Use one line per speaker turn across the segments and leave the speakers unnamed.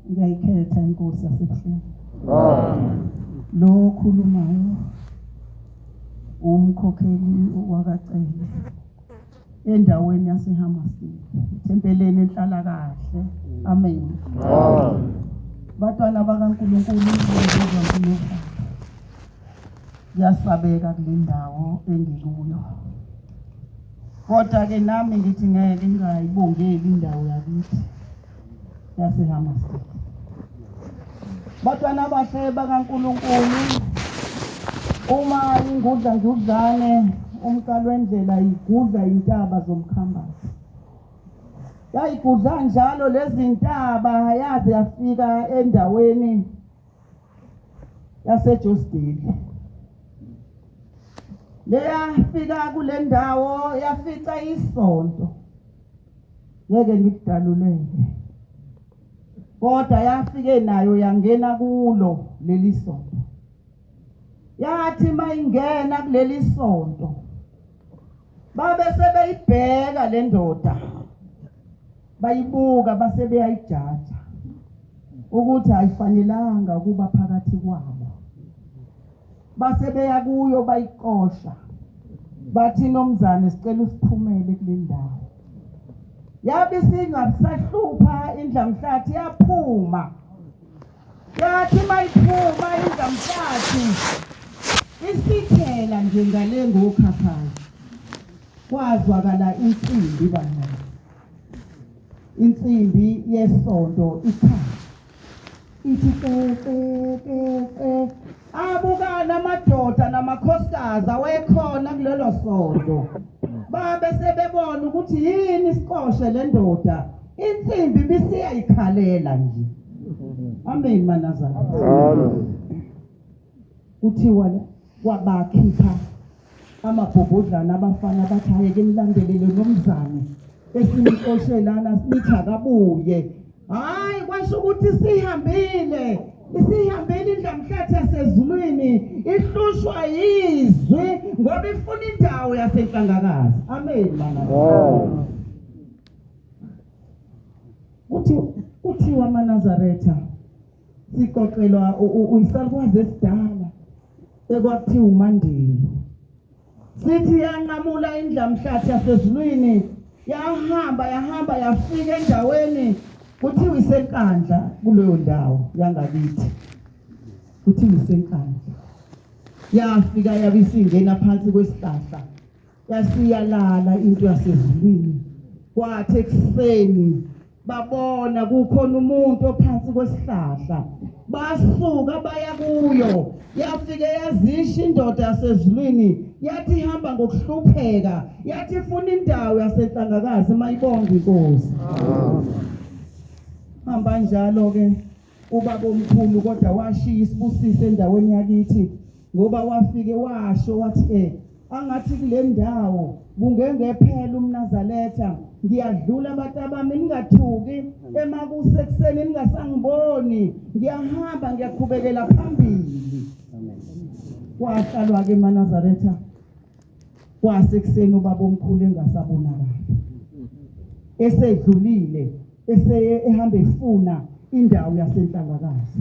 Ngiyayikhetha inkosi yasebuhleni. Lo okhulumayo umkhokheli wakaCele endaweni yaseHammersdale, ethempeleni enhlalakahle. Amen. Batwana bakaNkulunkulu ngizwa Kuyasabeka kule ndawo engikuyo. Kodwa-ke nami ngithi ngeke ngingayibongeli indawo yakithi yaseHammersdale. Batwana abahle bakaNkulunkulu, uma ingudla ngudlane umqalo wendlela igudla intaba zomkhambathi. Yayigudla njalo lezi ntaba yaze yafika endaweni yaseJosdale. Leyafika kule ndawo yafica isonto. Ngeke ngikudalulele. Kodwa yafike nayo yangena kulo leli sonto. Yathi mayingena kuleli sonto babe sebeyibheka le ndoda bayibuka base beyayijaja ukuthi ayifanelanga ukuba phakathi kwabo base beya kuyo bayixosha bathi nomzane sicela usiphumele kule ndawo yabe isingasahlupha indlamhlathi yaphuma yathi mayiphuma indlamhlathi isithela nje ngale ngokhakhayi kwazwakala insimbi bangani insimbi yesonto ikhala ithi ke ke ke ke abukana amadoda namakhosikazi awayekhona kulelo sonto babe sebebona ukuthi yini isiqoshe le ndoda insimbi bisiyayikhalela nje amen manazaretha
Amen.
Kuthiwa kwabakhipha amabhobhodlana abafana bathi hhayi ke nilandelele nomzane esimxoshe lana nithi akabuye hhayi kwasho ukuthi sihambile isihambile indlamhlathi yasezulwini ihlushwa yizwi ngoba ifuna indawo yasenhlangakazi amen mana kuthi kuthiwa amaNazaretha sixoxelwa uyisalukwazi esidala ekwakuthiwa uMandilo sithi yanqamula indlamhlathi yasezulwini yahamba yahamba yafika endaweni kuthiwa isenkandla kuleyo ndawo yangakithi kuthiwa isenkandla yafika yabe isingena phansi kwesihlahla yasiyalala into yasezulwini kwathi ekuseni babona kukhona umuntu ophansi kwesihlahla basuka baya kuyo yafike yazisha indoda yasezulwini yathi ihamba ngokuhlupheka yathi ifuna indawo yasenhlangakazi mayibonge inkosi hamba njalo ke ubaba omkhulu kodwa washiya isibusiso endaweni yakithi ngoba wafike washo wathi eh angathi kule ndawo bungengephela umNazaretha ngiyadlula batabami ningathuki emakusekuseni ningasangiboni ngiyahamba ngiyaqhubekela phambili kwahlalwa-ke emaNazaretha kwasekuseni ubaba omkhulu engasabonakali esedlulile eseye ehamba efuna indawo yasenhlangakazi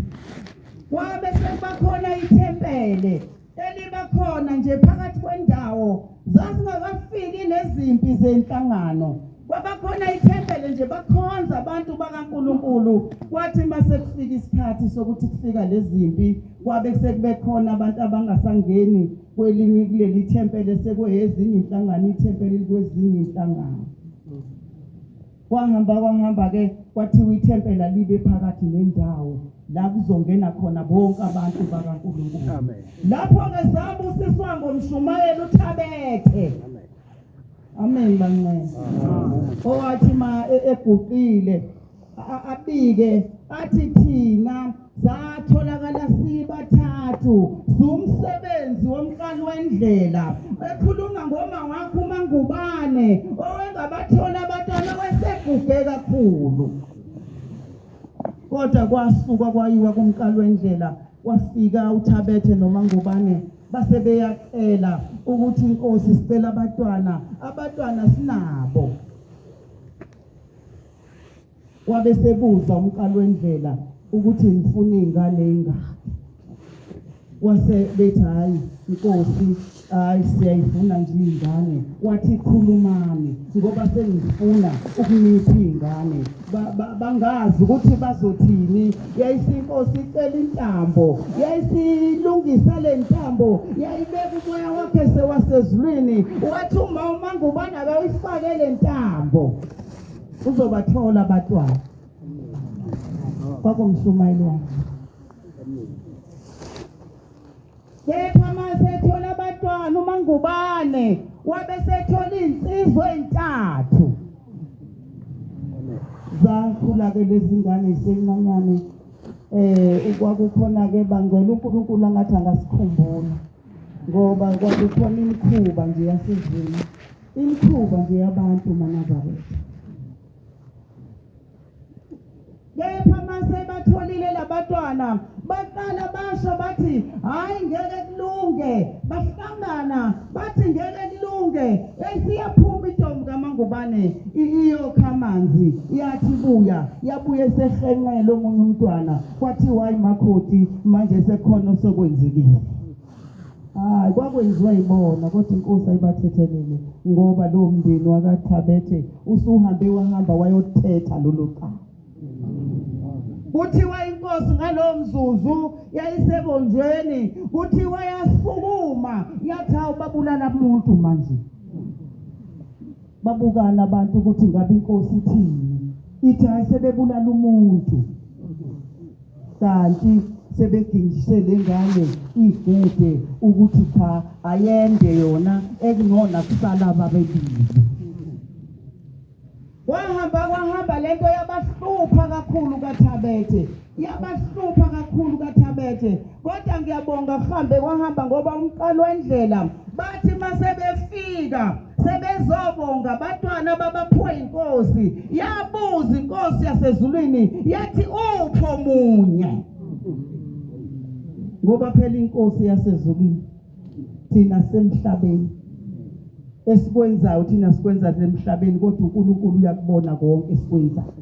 kwabe sekubakhona ithempele eliba khona nje phakathi kwendawo zazingakafiki nezimpi zenhlangano kwabakhona ithempele nje bakhonza abantu bakaNkuluNkulu kwathi mase kufika isikhathi sokuthi kufika lezimpi kwabe sekube khona abantu abangasangeni kwelinye kuleli thempele sekwezinye inhlangano ithempele likwezinye inhlangano Kwahamba kwahamba-ke kwathiwa ithempela libe phakathi nendawo la kuzongena khona bonke abantu bakaNkulunkulu. Lapho-ke sabusiswa ngomshumayeli uThabethe. Amen bancane. Owathi ma e-, eguqile abike athi thina Satholakala sibathathu siwumsebenzi womqali wendlela ekhuluma ngoma wakho uMangubane owengabathola abantwana weseguge kakhulu. Kodwa kwasuka kwayiwa kumqali wendlela kwafika uThabethe noMangubane base beyacela ukuthi inkosi sicela abatwana, abatwana sinabo. Wabe sebuza umqali wendlela ukuthi ngifuna iy'ngane ey'ngaki. Wase bethi hhayi nkosi, hhayi siyayifuna nje iy'ngane. Wathi khulumani ngoba sengifuna ukunipha iy'ngane. Bangazi ukuthi bazothini. Yayisiyinkosi icela intambo, yayisilungisa le ntambo, yayibeka umoya wakhe sewasezulwini. Wathi uma uMangubane akayifake le ntambo uzobathola abatwana. Kwakumshumayeli wakhe. Kepha mase ethola abatwana uMangubane wabe sethola iy'nsizwa ey'ntathu. Zakhula-ke lezi ngane zisencanyane kwakukhona-ke bangcwele uNkulunkulu angathi angasikhumbula ngoba kwakukhona imikhuba nje yasezweni, imikhuba nje yabantu maNazaretha. Kepha mase batholile labatwana baqala basho bathi hayi ngeke kulunge, bahlangana bathi ngeke kulunge. Esiyaphuma intombi kaMangubane iyokha amanzi, yathi buya, yabuye sehenqele omunye umntwana, kwathiwa hayi makhoti manje sekhona osekwenzekile. Hayi kwakwenziwa yibona kodwa inkosi ayibathethelele ngoba lowo mndeni wakaThabethe usuhambe wahamba wayothetha lolo cala. Kuthiwa inkosi ngalowo mzuzu yayisebonjweni, kuthiwa yasukuma yathi hawu babulala umuntu manje. Babukana abantu ukuthi ngabe inkosi ithini, ithi hayi sebebulala umuntu. Kanti sebegingise le ngane igede ukuthi cha ayende yona ekungona kusala babebili. Kwahamba kwahamba lento yabahlupha kakhulu kaThabethe, yabahlupha kakhulu kaThabethe. Kodwa ngiyabonga kuhambe kwahamba ngoba umqalo wendlela bathi mase befika sebezobonga abatwana babaphiwe inkosi, yabuza inkosi yasezulwini yathi upho munye, ngoba phela inkosi yasezulwini thina semhlabeni esikwenzayo thina sikwenza emhlabeni kodwa uNkulunkulu uyakubona konke esikwenzayo.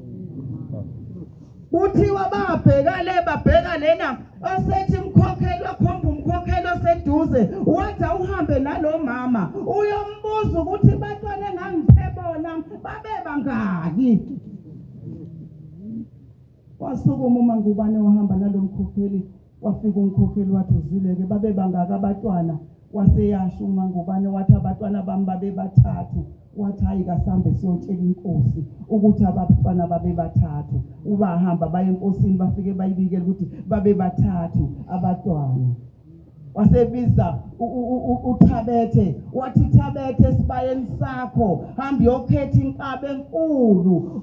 Kuthiwa babheka le babheka lena osethi umkhokheli wakhomba umkhokheli oseduze wathi awuhambe nalo mama uyombuza ukuthi batwana engangiphe bona babe bangaki. Wasukuma uMangubane wahamba nalo mkhokheli, wafika umkhokheli wathi uzwile-ke babe bangaka abatwana. Waseyasho uMangubane wathi abatwana bami babe bathathu. Wathi hayi kasambe siyotshela inkosi ukuthi abatwana babe bathathu. Ubahamba baye enkosini bafike bayibikele ukuthi babe bathathu abatwana. Wasebiza uThabethe wathi Thabethe esibayeni sakho hamba uyokhetha inkabi enkulu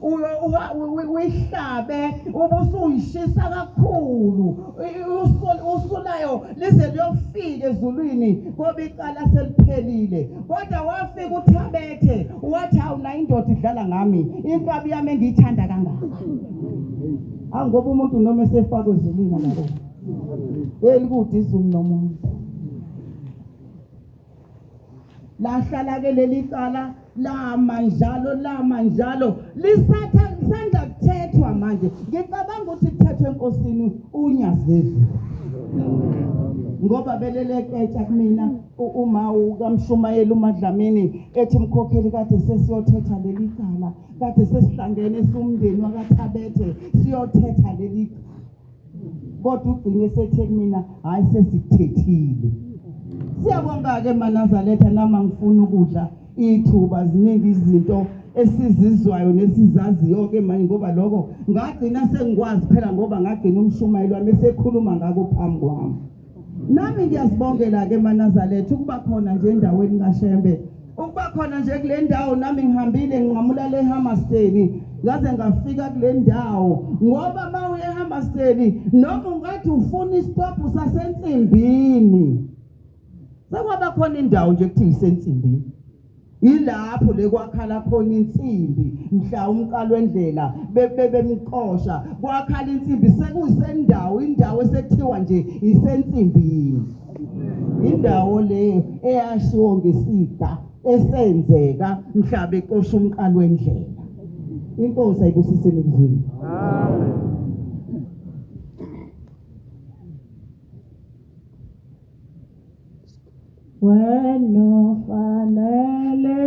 uyihlabe ubusuyishisa kakhulu usulayo lize liyofika ezulwini ngoba icala seliphelile. Kodwa wafika uThabethe wathi hawu nayo indoda idlala ngami inkabi yami engiyithanda kangaka. Awu ngoba umuntu noma esefakwe ezulwini akabona. Elikude izulu nomuntu. Lahlala ke leli cala lama njalo lama njalo lisatha lisanda kuthethwa manje. Ngicabanga ukuthi kuthethwe enkosini uNyazezulu. Ngoba beleleketsha kumina uma ukamshumayeli uMadlamini ethi mkhokheli kade sesiyothetha leli cala kade sesihlangene siwumndeni wakaThabethe siyothetha leli cala. Kodwa ugcine sethe kumina hayi sesithethile. Siyabonga-ke maNazaretha nami angifuni ukudla ithuba ziningi izinto esizizwayo nesizaziyo-ke manje ngoba lokho ngagcina sengikwazi phela ngoba ngagcina umshumayeli wami esekhuluma ngako phambi kwami. Nami ngiyazibongela-ke maNazaretha ukuba khona nje endaweni kaShembe, ukuba khona nje kule ndawo nami ngihambile nginqamula le Hammerstein. Ngaze ngafika kule ndawo ngoba uma uye eHammarsdale noma ungathi ufuna isitobhu sasensimbini, sekwaba khona indawo nje kuthiwa isensimbini. Yilapho le kwakhala khona insimbi mhla umqalo wendlela bemxosha kwakhala insimbi sekuyisendawo indawo esekuthiwa nje isensimbini indawo leyo eyashiwo ngesiga esenzeka mhla bexosha umqalo wendlela. Inkosi ayibusise nikuzwile. Amen. Wena ufanele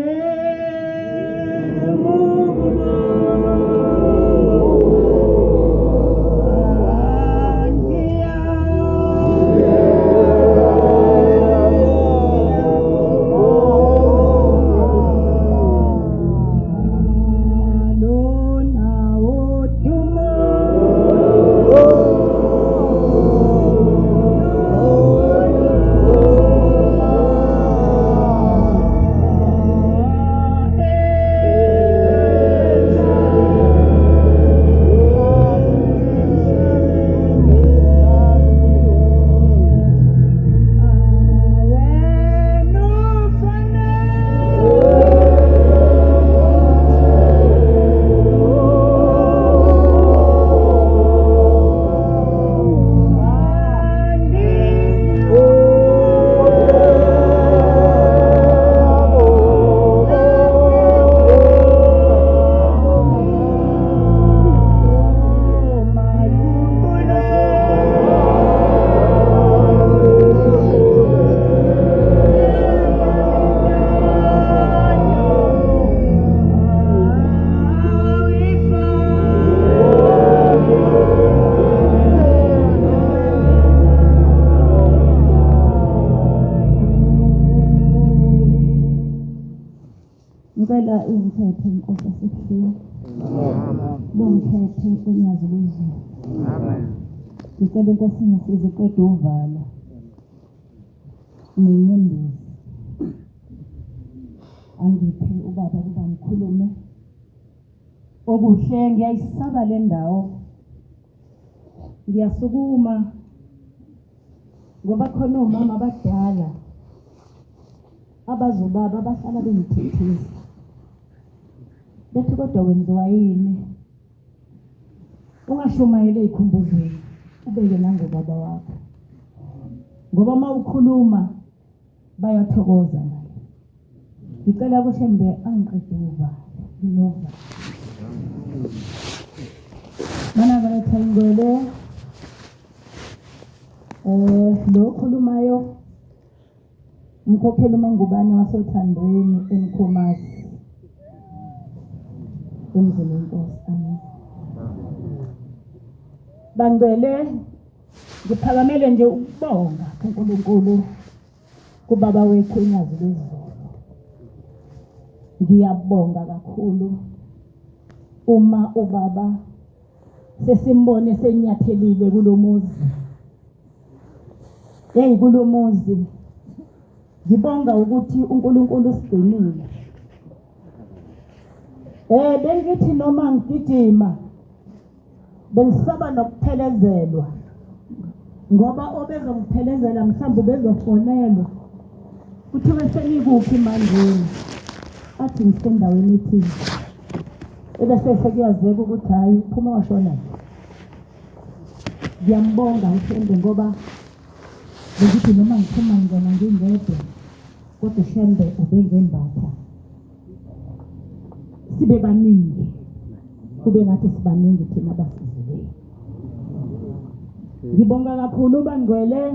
Ngicela ingithethe inkosi yasebuhleni. Bongithethe unyazi lwezulu. Amen. Ngicela inkosi ingisize iqede uvalo. Nenyembezi. Angiphe ubaba ukuba ngikhulume. Okuhle ngiyayisaba le ndawo. Ngiyasukuma ngoba khona omama abadala abazobaba abahlala bengithethisa bethi kodwa wenziwa yini ungashumayeli ey'khumbuzweni ubeke nangobaba wakho ngoba uma ukhuluma bayathokoza ngale ngicela kushembe angiqede uvalo nginovalo Manazaretha ingwele lo okhulumayo umkhokheli uMangubane wasothandweni eMkhomazi emzini wenkosi. Amen. Bangcwele, ngiphakamele nje ukubonga kuNkulunkulu kubaba wethu uNyazi lwezulu. Ngiyabonga kakhulu uma ubaba sesimbone senyathelile kulomuzi. Hey kulomuzi ngibonga ukuthi uNkulunkulu usigcinile. Bengithi noma ngigijima bengisaba nokuphelezelwa ngoba obezongiphelezela mhlawumbe ubezofonelwa kuthiwe sengikuphi manje athi ngisendaweni ethile ebese sekuyazeka ukuthi hhayi uphuma washona nje. Ngiyambonga uShembe ngoba bengithi noma ngiphuma ngingena ngingedwa kodwa uShembe ubengembatha sibe baningi kube ngathi sibaningi thina abasizileyo. Ngibonga kakhulu bangcwele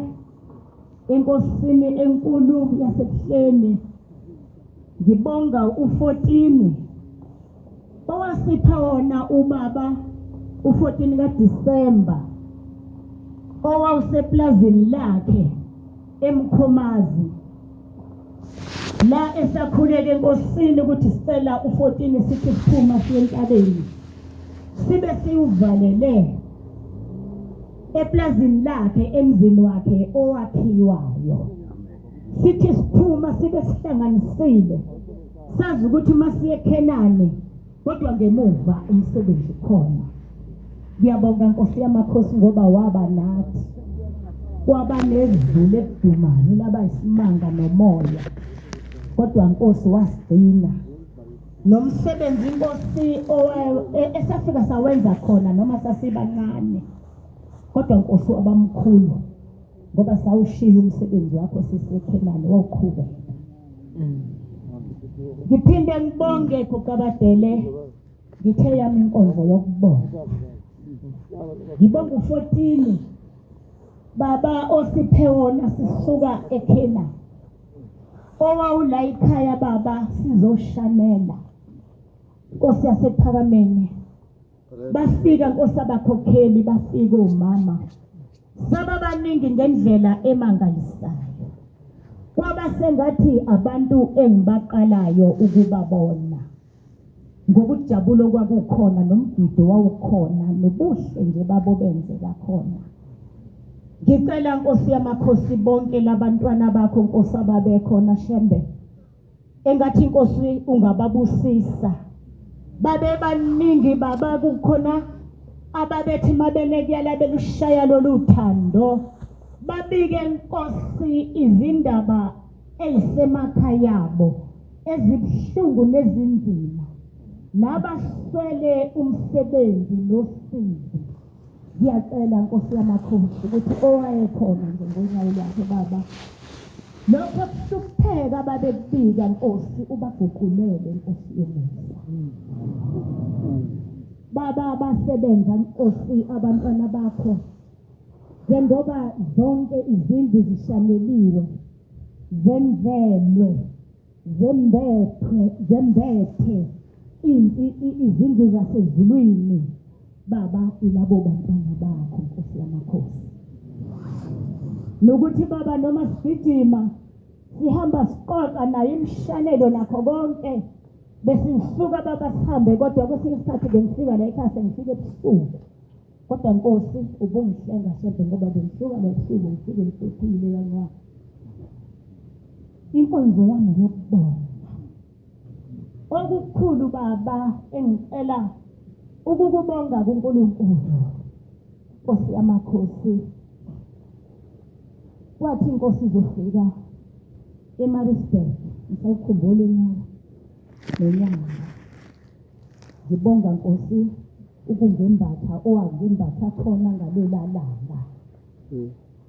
enkosini enkulu yasebuhleni. Ngibonga u-14 owasipha wona ubaba u-14 kaDisemba owawuseplazini lakhe eMkhomazi la esakhuleka enkosini ukuthi sicela u-14 sithi siphuma siye entabeni sibe siwuvalele eplazini lakhe emzini wakhe owakhiwayo. Sithi siphuma sibe sihlanganisile sazi ukuthi masiye eKhenani. Kodwa ngemuva umsebenzi ukhona. Ngiyabonga Nkosi yamakhosi ngoba waba nathi. Kwaba nezulu elidumayo laba isimanga nomoya. Kodwa Nkosi wasigcina. Nomsebenzi Nkosi esafika sawenza khona noma sasibancane. Kodwa Nkosi wabamkhulu ngoba sawushiya umsebenzi wakho siseKhenani wawuqhubeka. Ngiphinde ngibonge kuqabadele ngithe yami inkonzo yokubonga. Ngibonga u-14 baba osiphe wona sisuka eKhenani. Owawula ikhaya baba sizoshanela. Nkosi yasekuphakameni bafika Nkosi abakhokheli bafika omama Saba baningi ngendlela emangalisayo. Kwaba sengathi abantu engibaqalayo ukubabona. Ngokujabula okwakukhona nomgido wawukhona nobuhle nje babo benzeka khona. Ngicela Nkosi yamakhosi bonke labantwana bakho Nkosi ababekhona Shembe. Engathi inkosi ungababusisa. Babe baningi baba kukhona ababethi mabenekuyala belushaya lolu thando. Babike nkosi izindaba ezisemakhaya abo ezibuhlungu nezinzima nabaswele umsebenzi nosizi. Ngiyacela Nkosi yamakhosi ukuthi owayekhona nje ngonyawo lwakhe baba lokho kuhlupheka babekubika Nkosi ubaguqulele Nkosi yomusa. Baba basebenza Nkosi abantwana bakho njengoba zonke izindlu zishaneliwe zenzelwe zembethwe zembethe izindlu zasezulwini baba ilabo bantwana bakho Nkosi yamakhosi nokuthi baba noma sigijima sihamba siqoqa nayo imishanelo nakho konke besisuka baba sihambe kodwa kwesinye isikhathi bengifika la ekhaya sengifika ebusuku kodwa Nkosi ubungihlenga shembe ngoba bengisuka la ebusuku ngifike ngiphephile kancane inkonzo yami yokubonga okukhulu baba engicela ukukubonga kuNkulunkulu Nkosi yamakhosi kwathi inkosi izofika eMaritzburg ngisawukhumbula unyaka nenyanga ngibonga Nkosi ukungembatha owangembatha khona ngalela langa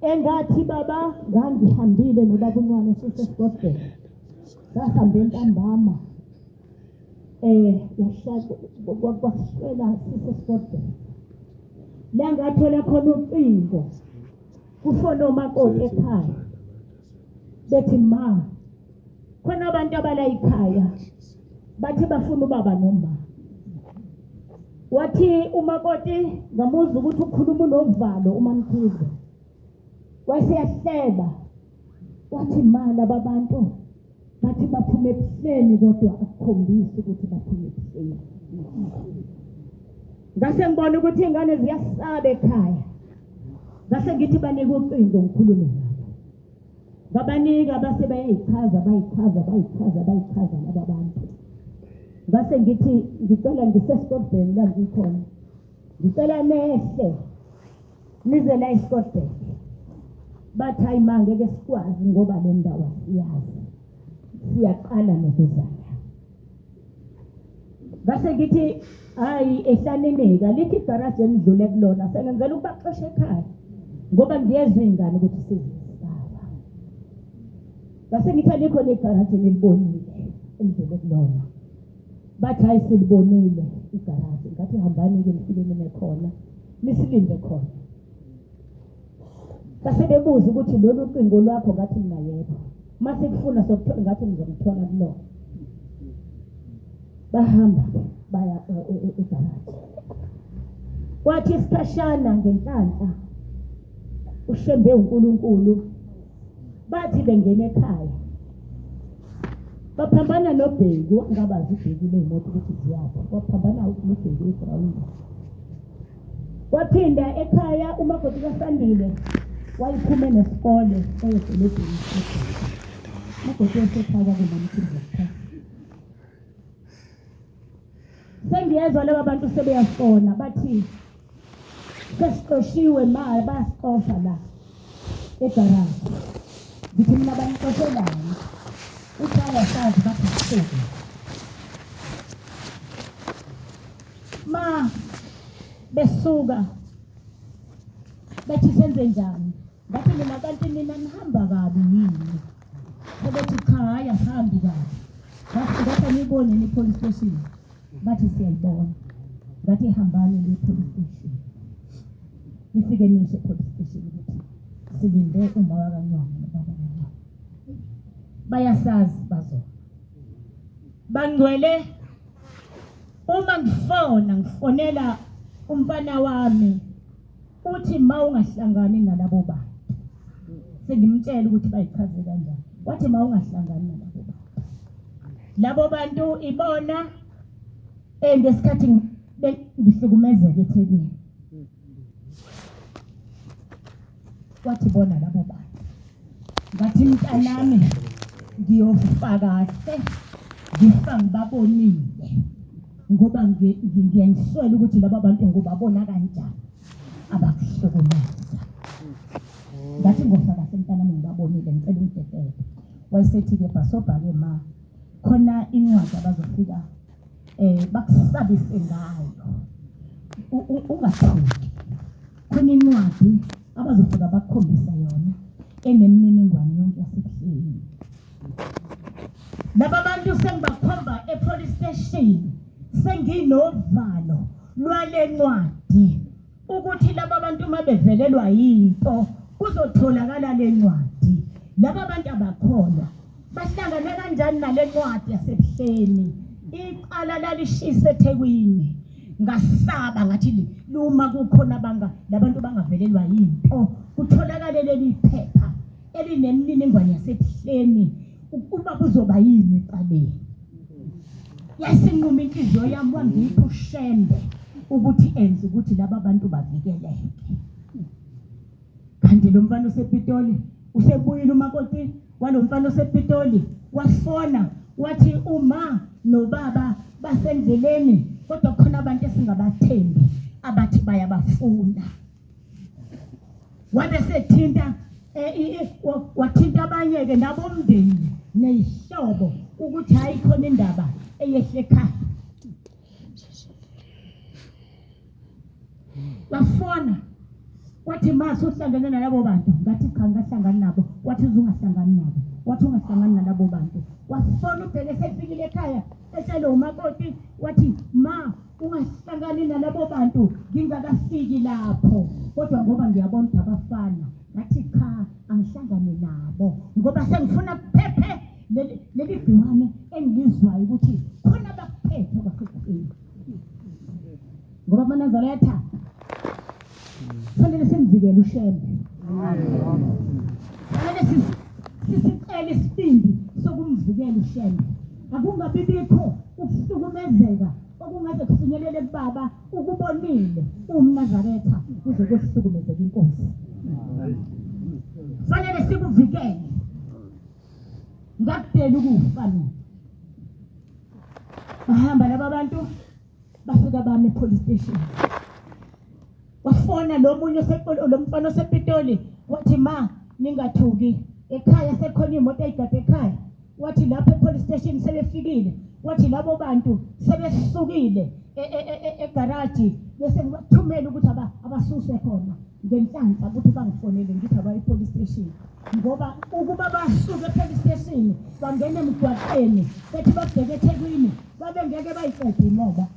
Engathi baba ngangihambile nobaba uNcwane sisesigodlweni. Sahambe ntambama. Yashaya kwaswela sisesigodlweni. La ngathola khona ucingo kufona omakoti ekhaya. Bethi ma khona abantu abala ikhaya bathi bafuna ubaba noma. Wathi umakoti ngamuzwa ukuthi ukhuluma unovalo uMamkhize. Waseyahleba wathi ma laba bantu bathi baphuma ebuhleni kodwa akukhombisi ukuthi baphuma ebuhleni. Ngase ngibona ukuthi ingane ziyasaba ekhaya. Ngase ngithi banike ucingo ngikhulume nabo. Babanika base bayayichaza bayichaza bayichaza bayichaza laba bantu. Ngase ngithi ngicela ngisesikodlweni la ngikhona. Ngicela nehle nize la esikodlweni. Bathi hayi ma ngeke sikwazi ngoba le ndawo asiyazi. Siyaqala nokuzala. Ngase ngithi hayi ehlanineka lithi igaraji enidlule kulona sengenzela ukubaxosha ekhaya ngoba ngiyezwa iy'ngane ukuthi sizisaba. Ngase ngithi alikho negaraji enilibonile enidlule kulona. Bathi hayi silibonile igaraji. Ngathi hambani-ke nifike nime khona nisilinde khona. Base bebuza ukuthi lolu cingo lwakho ngathi mina yebo. Uma sikufuna sokuthola ngathi ngizomthola kulona. Bahamba baya egaraji. Kwathi isikhashana ngenhlanhla uShembe uNkulunkulu bathi bengena ekhaya baphambana noBheki wangabazi uBheki ley'moto ukuthi ziyaphi waphambana noBheki egrawundi Waphinda ekhaya umakoti kaSandile wayiphume nesikole eyedolobheni. Umakoti wasekhaya kwakunamkhize kuphela. Sengiyezwa laba bantu sebeyafona bathi sesixoshiwe ma bayasixosha la egaraji. Ngithi mina banixoshelani? Uthi awasazi bathi sisuke. Ma besuka bethi senze njani? Ngathi mina kanti nina nihamba kabi yini? Sebethi cha hayi asihambi kabi. Ngathi ngathi aniyiboni yini i-police station? Bathi siyayibona. Ngathi hambani niye police station. Nifike nisho e-police station ukuthi silinde uma wakaNcwane nobaba kaNcwane. Bayasazi bazona. Bangcwele uma ngifona ngifonela umfana wami uthi ma ungahlangani nalabo bantu sengimtshela ukuthi bayichaze kanjani wathi ma ungahlangani nalabo bantu labo bantu ibona ngesikhathi ngihlukumezeka eThekwini wathi bona labo bantu ngathi mntanami ngiyofa kahle ngifa ngibabonile ngoba ngiyangiswela ukuthi laba bantu ngubabona kanjani abakuhlukumeza ngathi ngofa kahle mntanami ngibabonile ngicela ungidedele wayesethi-ke bhasobha-ke ma khona incwadi abazofika bakusabise ngayo ungathuki khona incwadi abazofika bakukhombisa yona enemininingwane yonke yasebuhleni laba bantu sengibakhomba e-police station senginovalo lwale ncwadi ukuthi laba bantu uma bevelelwa yinto kuzotholakala le ncwadi laba bantu abakholwa bahlangane kanjani nale ncwadi yasebuhleni icala lalishisa eThekwini ngasaba ngathi luma kukhona banga labantu bangavelelwa yinto kutholakale leli phepha elinemininingwane yasebuhleni ukuba kuzoba yini ecaleni yasinquma inhliziyo yami wangipha ushembe ukuthi enze ukuthi laba bantu bavikeleke kanti lo mfana osepitoli usebuyile umakoti walo mfana osepitoli wafona wathi uma nobaba basendleleni kodwa khona abantu esingabathembi abathi bayabafuna wabe sethinta eh, wathinta abanye-ke nabomndeni ney'hlobo ukuthi hhayi khona indaba eyehle ekhaya wafona wathi ma suhlangene nalabo bantu ngathi cha ngingahlangani nabo wathi uze ungahlangani nabo wathi ungahlangani nalabo bantu wafona ubheke sefikile ekhaya etshele umakoti wathi ma ungahlangani nalabo bantu ngingakafiki lapho kodwa ngoba ngiyabona ukuthi abafana ngathi cha angihlangane nabo ngoba sengifuna kuphephe leli gciwane engilizwayo ukuthi khona bakuphethe kwasekuseni ngoba amaNazaretha fanele simvikele uShembe fanele sisicele isibindi sokumvikela uShembe akungabi bikho ukuhlukumezeka okungaze kufinyelele kubaba ukubonile umNazaretha kuze kuhlukumezeka inkosi fanele sikuvikele ngakudela ukufa mina bahamba laba bantu bafika bami epolice station wafona lo munye lo mfana osepitoli wathi ma ningathuki ekhaya sekhona imoto eyigade ekhaya wathi lapho epolice station sebefikile wathi labo bantu sebesukile egaraji bese ngibathumela ukuthi abasuswe khona ngenhlanhla ukuthi bangifonele ngithi abaye epolice station ngoba ukuba basuke epolice station bangena emgwaqeni bethi babheke eThekwini babe ngeke bayiqede imoba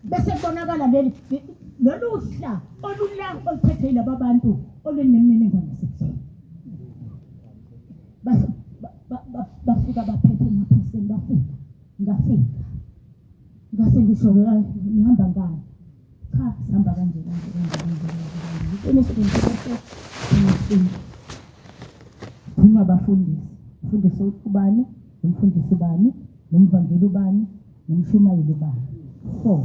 bese kubonakala leli lolu hla olula oluphethe yilaba bantu olunemininingwane yasebuhleni bafika baphethe emaphoyiseni bafika ngafika ngase ngisho-ke nihamba ngani cha sihamba kanje kanje kanje kanje kanje iqiniso ngempela Thunywa abafundisi mfundisi ubani nomfundisi ubani nomvangeli ubani nomshumayeli ubani four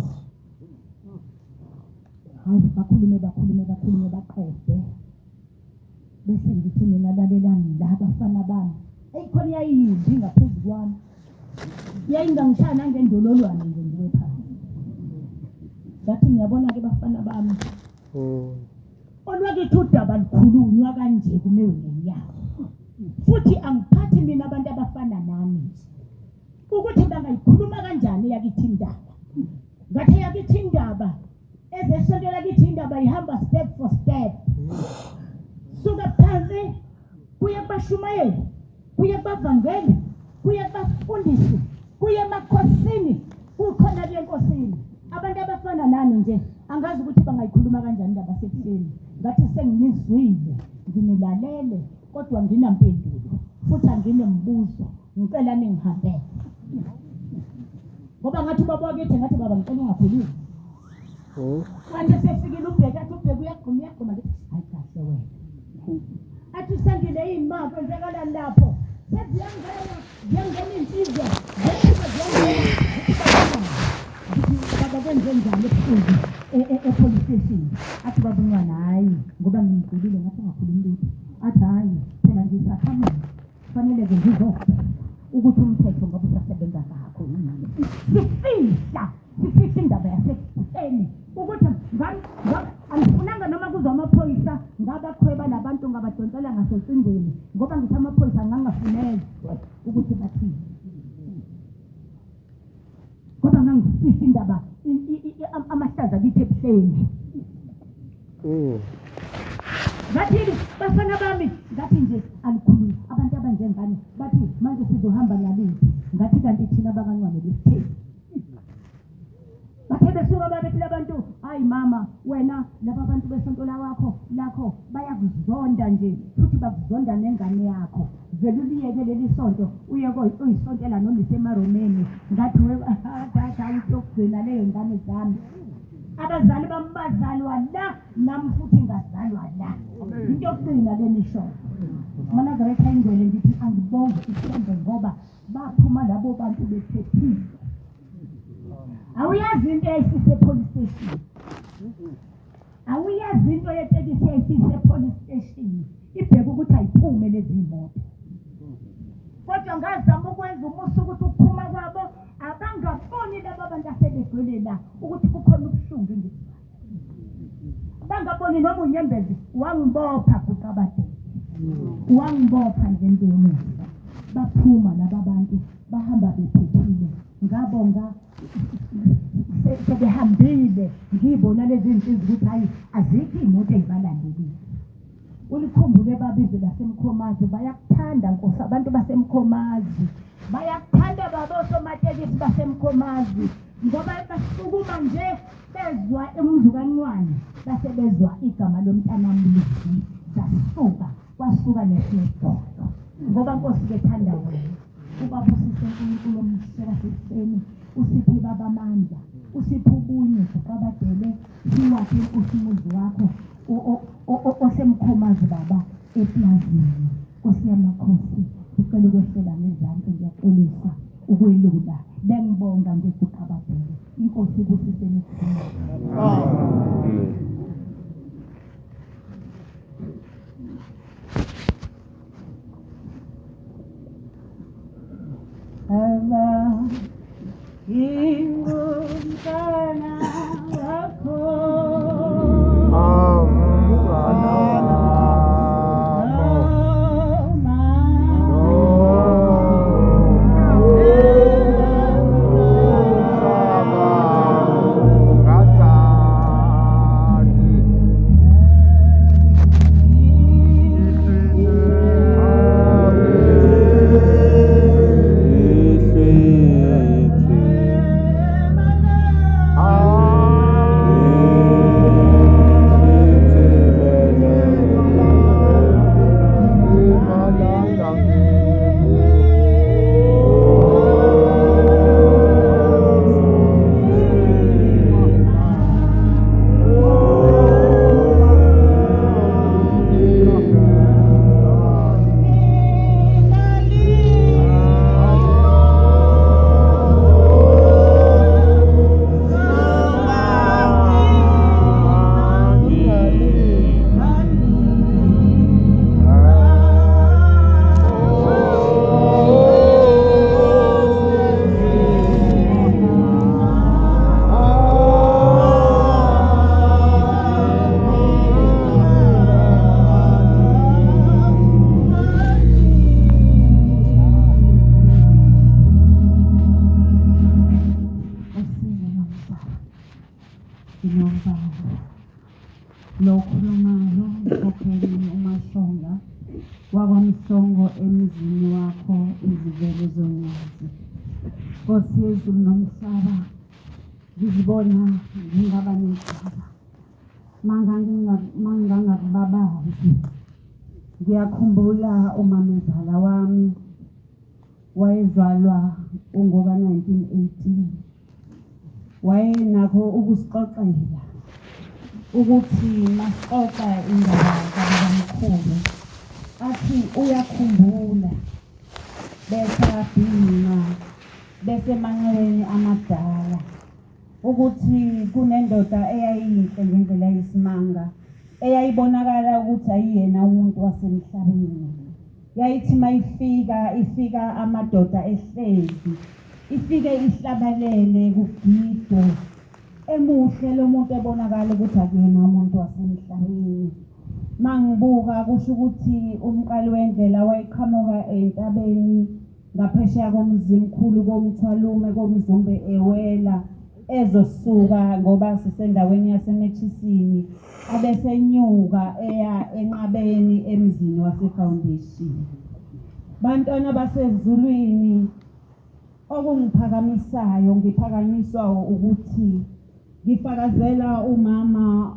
hayi bakhulume bakhulume bakhulume baqede bese ngithi mina lalelani la bafana bami eyi khona iyayimbi ngaphezu kwami Yayingangishaya nangendololwane nje ngiwe phansi. Ngathi niyabona-ke bafana bami, olwakithi udaba lukhulunywa kanje kumiwe ngenyawo. Futhi angiphathi mina abantu abafana nami nje ukuthi bangayikhuluma kanjani eyakithi indaba. Ngathi eyakithi indaba ezesonto lakithi indaba ihamba step for step. Suka phansi kuye kubashumayeli, kuye kubavangeli, kuye kubafundisi, kuye emakhosini, kukhona kuye enkosini. Abantu abafana nani nje angazi ukuthi bangayikhuluma kanjani indaba sekuseni. Ngathi senginizwile, nginilalele kodwa nginampendulo futhi anginembuzo, ngicela ningihambele. Ngoba ngathi ubaba wakithi ngathi baba ngicela ungakhulumi. Kanti sefikile ubheke athi ubheke uyagquma uyagquma ngithi hayi kahle wena. Athi usandile yini ma kwenzakalani lapho? Seziyangena ziyangena iy'nsizwa ziyangena ziyangena. Ngithi baba kwenze njani ebusuku e-police station? Athi baba uncwane hhayi ngoba ngimgqibile ngathi ungakhulumi lutho. Athi hhayi phela ngisakhamuzi Kufanele-ke ngizobheka ukuthi umthetho ngabe usasebenza ngakho yini. Sifihla, sifihla indaba yasekuseni ukuthi angifunanga noma kuzwa amaphoyisa ngabakhweba labantu ngabadonsela ngasocingweni ngoba ngithi amaphoyisa ngangafunezwe ukuthi bathini. Kodwa ngangifihla indaba amahlaza kithi ebuhleni. Ngathi bafana bami ngathi nje alikhulumi abantu abanjengani bathi manje sizohamba ngaliphi ngathi kanti thina bakaNcwane besitheni bathe besuka babethi labantu hayi mama wena laba bantu besonto lawakho lakho bayakuzonda nje futhi bakuzonda nengane yakho vele uliyeke leli sonto uye uyisontela noma isemaromeni ngathi we uyokugcina leyo ngane zami abazali bami bazalwa la nami futhi ngazalwa la into yokugcina le nisho manazaretha ingcwele ngithi angibonge ithembe ngoba baphuma labo bantu bephephile awuyazi into eyayisise police station awuyazi into yetekisi eyayisise police station ibheke ukuthi ayiphume lezi moto kodwa ngazama ukwenza umusa ukuthi ukuphuma kwabo abangaboni laba bantu asebegcwele la ukuthi kukhona ubuhlungu engibuzwayo bangaboni noma unyembezi wangibopha guqabadele wangibopha ngento yomusa baphuma laba bantu bahamba bephephile ngabonga sebehambile ngiyibona lezi nsizwa ukuthi hayi azikho iy'moto ey'balandelile Ulikhumbule baba izwe laseMkhomazi bayakuthanda Nkosi abantu baseMkhomazi bayakuthanda baba osomatekisi baseMkhomazi ngoba basukuma nje bezwa umuzi kaNcwane base bezwa igama lomntanami Lizwi sasuka kwasuka nesidolo ngoba Nkosi bethanda wena ubabusise uNkulunkulu omuhle wasekuseni usiphe baba amandla usiphe ubunye guqabadele siwakhe Nkosi umuzi wakho osemkhomazi baba eplazini nkosi yamakhosi ngicela ukwehlela ngezansi ngiyaxolisa ukwelula bengibonga nje guqabadele inkosi ibusise nikuphuma Baba ngingumntwana wakho
Lo okhulumayo mkhokheli uMashonga wakwaMhlongo emzini wakho izivele zonyazi. Nkosi yezulu nomhlaba ngizibona ngingaba necala mangangakubabazi. Ngiyakhumbula umamezala wami wayezalwa ungoka-1918 wayenakho ukusixoxela ukuthi masixoxa indaba kababamkhulu athi uyakhumbula besabhinqa besemanxeweni amadala ukuthi kunendoda eyayiyinhle ngendlela eyisimanga eyayibonakala ukuthi ayiyena umuntu wasemhlabeni. Yayithi mayifika ifika amadoda ehlezi ifike ihlabalele kugidwe emuhle lo muntu ebonakala ukuthi akuyena umuntu wasemhlabeni. Mangibuka kusho ukuthi umqali wendlela wayeqhamuka entabeni ngaphesheya koMzimkhulu koMthwalume koMzumbe ewela ezosuka ngoba sisendaweni yaseMethisini abesenyuka eya enqabeni emzini waseFoundation. Bantwana basezulwini okungiphakamisayo ngiphakanyiswa ukuthi ngifakazela umama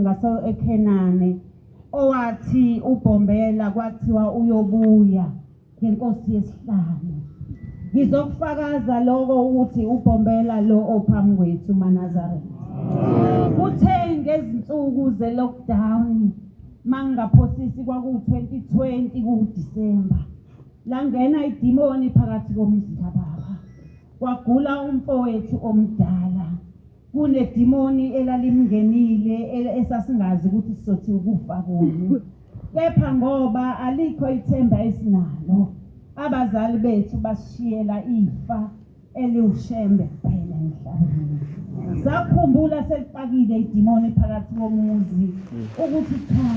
ngase eKhenane owathi uBhombela kwathiwa uyobuya ngenkosi yesihlanu. Ngizokufakaza lokho ukuthi uBhombela lo ophambi kwethu maNazaretha. Kuthe ngezinsuku ze-lockdown mangingaphosisi kwakuwu-2020 kuDisemba langena idimoni phakathi komuzi kababa kwagula umfowethu omdala Kunedimoni elalimngenile esasingazi ukuthi sizothi ukufa kuni. Kepha ngoba alikho ithemba esinalo, abazali bethu basishiyela ifa eliwuShembe kuphela emhlabeni. Sakhumbula selixakile idimoni phakathi komuzi ukuthi cha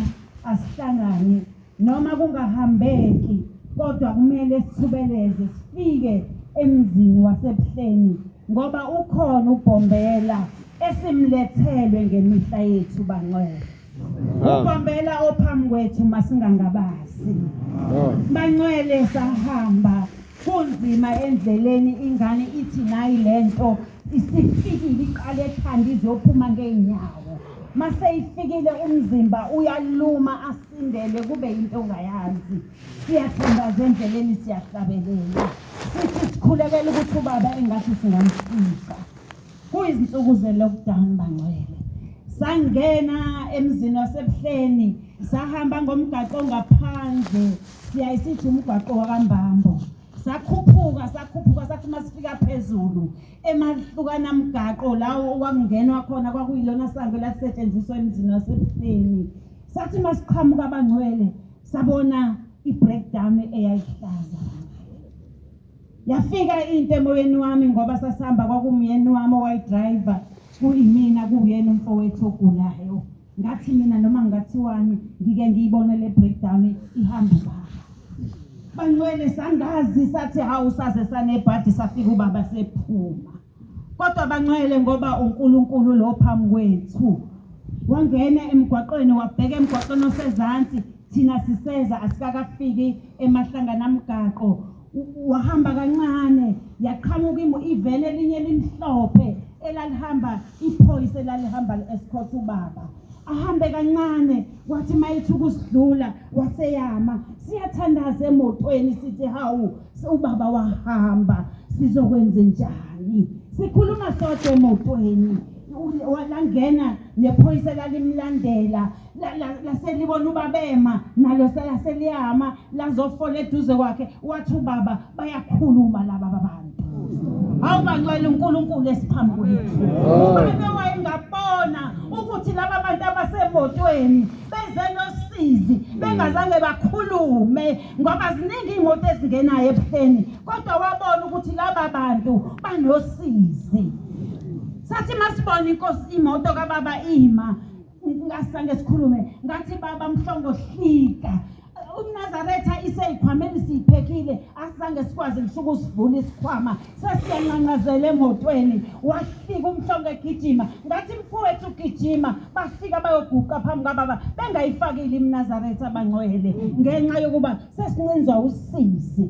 asihlangane Noma kungahambeki kodwa kumele sithubeleze sifike emzini waseBuhleni ngoba ukhona uBhombela esimlethelwe ngemihla yethu bangcwele. UBhombela ophambi kwethu masingangabazi. Bangcwele sahamba kunzima endleleni ingane ithi nayi lento isifikile iqale ekhanda izophuma ngey'nyawo maseyifikile umzimba uyaluma Sindele kube into ongayazi. Siyathandaza endleleni siyahlabelela. Sithi sikhulekela ukuthi ubaba engathi singamfica. Kuyizinsuku ze-lockdown bangcwele. Sangena emzini waseBuhleni sahamba ngomgaqo ongaphandle siyayisithi umgwaqo wakaMbambo. Sakhuphuka sakhuphuka sathi uma sifika phezulu emahlukana mgaqo lawo okwakungenwa khona kwakuyilona sango elalisetshenziswa emzini waseBuhleni. Sathi masiqhamuka abangcwele sabona i-breakdown eyayihlaza. Yafika into emoyeni wami ngoba sasihamba kwakumyeni wami owayidrayiva kuyimina kuwuyena umfowethu ogulayo. Ngathi mina noma ngingathiwani ngike ngiyibone le breakdown ihamba ubaba. Bangcwele sangazi sathi hawu saze sanebhadi safika ubaba sephuma. Kodwa bangcwele ngoba uNkulunkulu lo phambi kwethu wangena emgwaqweni wabheka emgwaqweni osezansi thina siseza asikakafiki emahlanganamgaqo wahamba kancane yaqhamuka ivele elinye elimhlophe elalihamba iphoyisa elalihamba li-escort ubaba ahambe kancane wathi mayethi ukusidlula waseyama siyathandaza emotweni sithi hawu ubaba wahamba sizokwenza njani sikhuluma sodwa emotweni langena nephoyisa lalimlandela laselibona ubabema nalo selaseliyama lazofola eduze kwakhe wathi ubaba bayakhuluma laba babantu hawu bangcwele uNkulunkulu esiphambi kwethu ubaba wayengabona ukuthi laba bantu abasemotweni beze nosizi bengazange bakhulume ngoba ziningi iy'moto ezingenayo ebuhleni kodwa wabona ukuthi laba bantu banosizi sathi masibona inkosi imoto kababa ima ngasange sikhulume ngathi baba mhlongo hlika umnazaretha iseyikhwameni siyiphekhile asizange Asizange sikwazi ngisho ukusivula isikhwama, sesiyanqanqazela emotweni. Wahlika umhlongo egijima, ngathi mfowethu ugijima. Bafika bayoguqa phambi kwababa bengayifakile iMnazaretha abangcwele, ngenxa yokuba sesincinzwa usizi.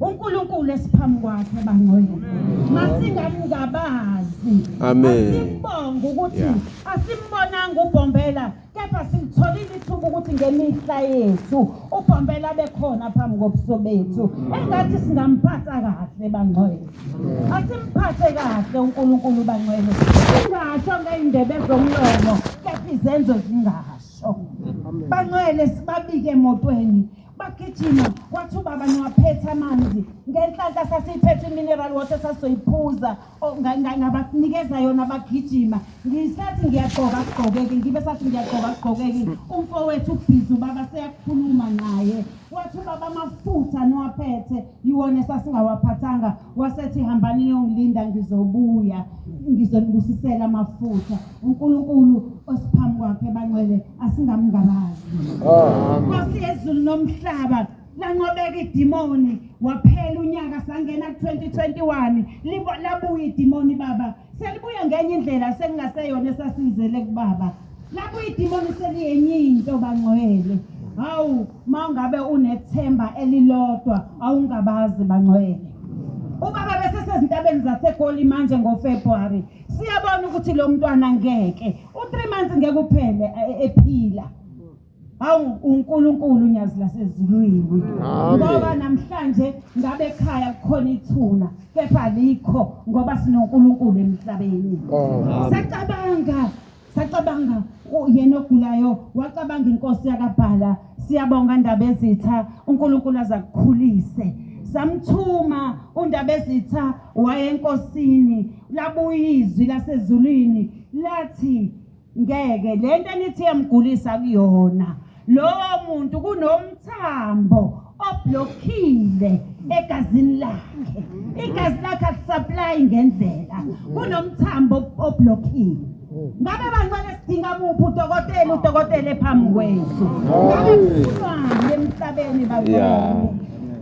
uNkulunkulu esiphambi kwakhe bangcwele, masingamngabazi.
Amen.
Asimbonge ukuthi
Yeah.
asimbonanga uBhombela, kepha silitholile ithuba ukuthi ngemihla yethu uBhombela bekhona phambi kobuso bethu. Engathi singamphatha kahle bangcwele, asimphathe kahle uNkulunkulu bangcwele, singasho ngey'ndebe zomlomo kepha izenzo zingasho. Bangcwele, sibabike emotweni bagijima. Wathi ubaba niwaphethe amanzi, ngenhlanhla sasiyiphethe i-mineral water, sasizoyiphuza. Ngabanikeza yona bagijima. Ngisathi ngiyagqoka kugqokeki, ngibe sathi ngiyagqoka kugqokeki. Umfowethu ubhizi, ubaba seyakhuluma naye. Wathi ubaba amafutha niwaphethe yiwona esasingawaphathanga. Wasethi hambani niyongilinda, ngizobuya ngizonibusisela amafutha. uNkulunkulu osiphambi kwakhe bangcwele, asingamngabazi. Nkosi yezulu nomhlaba, lanqobeka idimoni. Waphela unyaka, sangena ku-2021, labuya idimoni baba, selibuya ngenye indlela sekungaseyona esasiyizele kubaba. Labuya idimoni seliyenye into bangcwele. Hawu, ma ungabe unethemba elilodwa, awungabazi bangcwele. Ubaba bese sezintabeni zaseGoli manje ngoFebruary, siyabona ukuthi lo mntwana ngeke u3 months ngeke uphele ephila. Hawu, uNkulunkulu unyazi lasezulwini, ngoba namhlanje ngabe ekhaya kukhona ithuna, kepha alikho ngoba sinoNkulunkulu emhlabeni. Sacabanga, sacabanga, yena ogulayo wacabanga inkosi yakabhala. Siyabonga ndaba ezitha, uNkulunkulu azakukhulise. Samthuma undaba ezitha, waye enkosini, labuya izwi lasezulwini lathi ngeke lento enithi yamgulisa kuyona lowo muntu, kunomthambo oblockile egazini lakhe, igazi lakhe alisupply ngendlela, kunomthambo oblockile. Ngabe bangcwele sidinga muphi udokotela? Udokotela ephambi kwethu. Ngabe kufunwani emhlabeni bangcwele?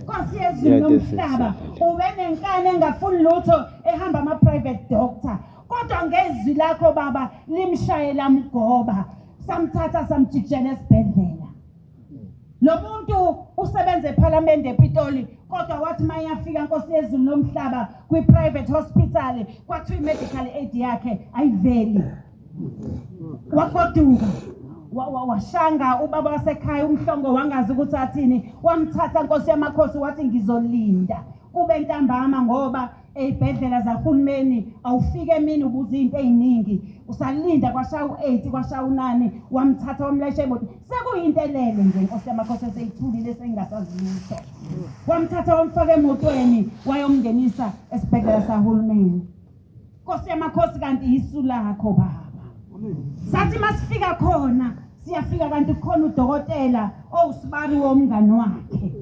Nkosi yezulu nomhlaba, ube nenkani engafuni lutho, ehamba ama-private doctor, kodwa ngezwi lakho baba limshayela mgoba. Samthatha samjikijela esibhedlela. Lo muntu usebenza ePhalamende ePitoli, kodwa wathi mayafika Nkosi yezulu nomhlaba kwi-private hospital, kwathiwa i-medical aid yakhe ayiveli. Wagoduka, washanga ubaba wasekhaya umhlongo, wangazi ukuthi athini. Wamthatha Nkosi yamakhosi, wathi ngizolinda kube ntambama, ngoba ey'bhedlela zahulumeni awufike emini ubuza iy'nto ey'ningi. Usalinda kwashaya u-8, kwashaya u-9, wamthatha wamlayisha emoto, sekuyinto elele nje Nkosi yamakhosi, eseyithulile seyingasazi lutho. Wamthatha wamfaka emotweni, wayomngenisa esibhedlela sahulumeni. Nkosi yamakhosi, kanti isu lakho baba. Sathi masifika khona, siyafika kanti kukhona udokotela owusibari womngani wakhe.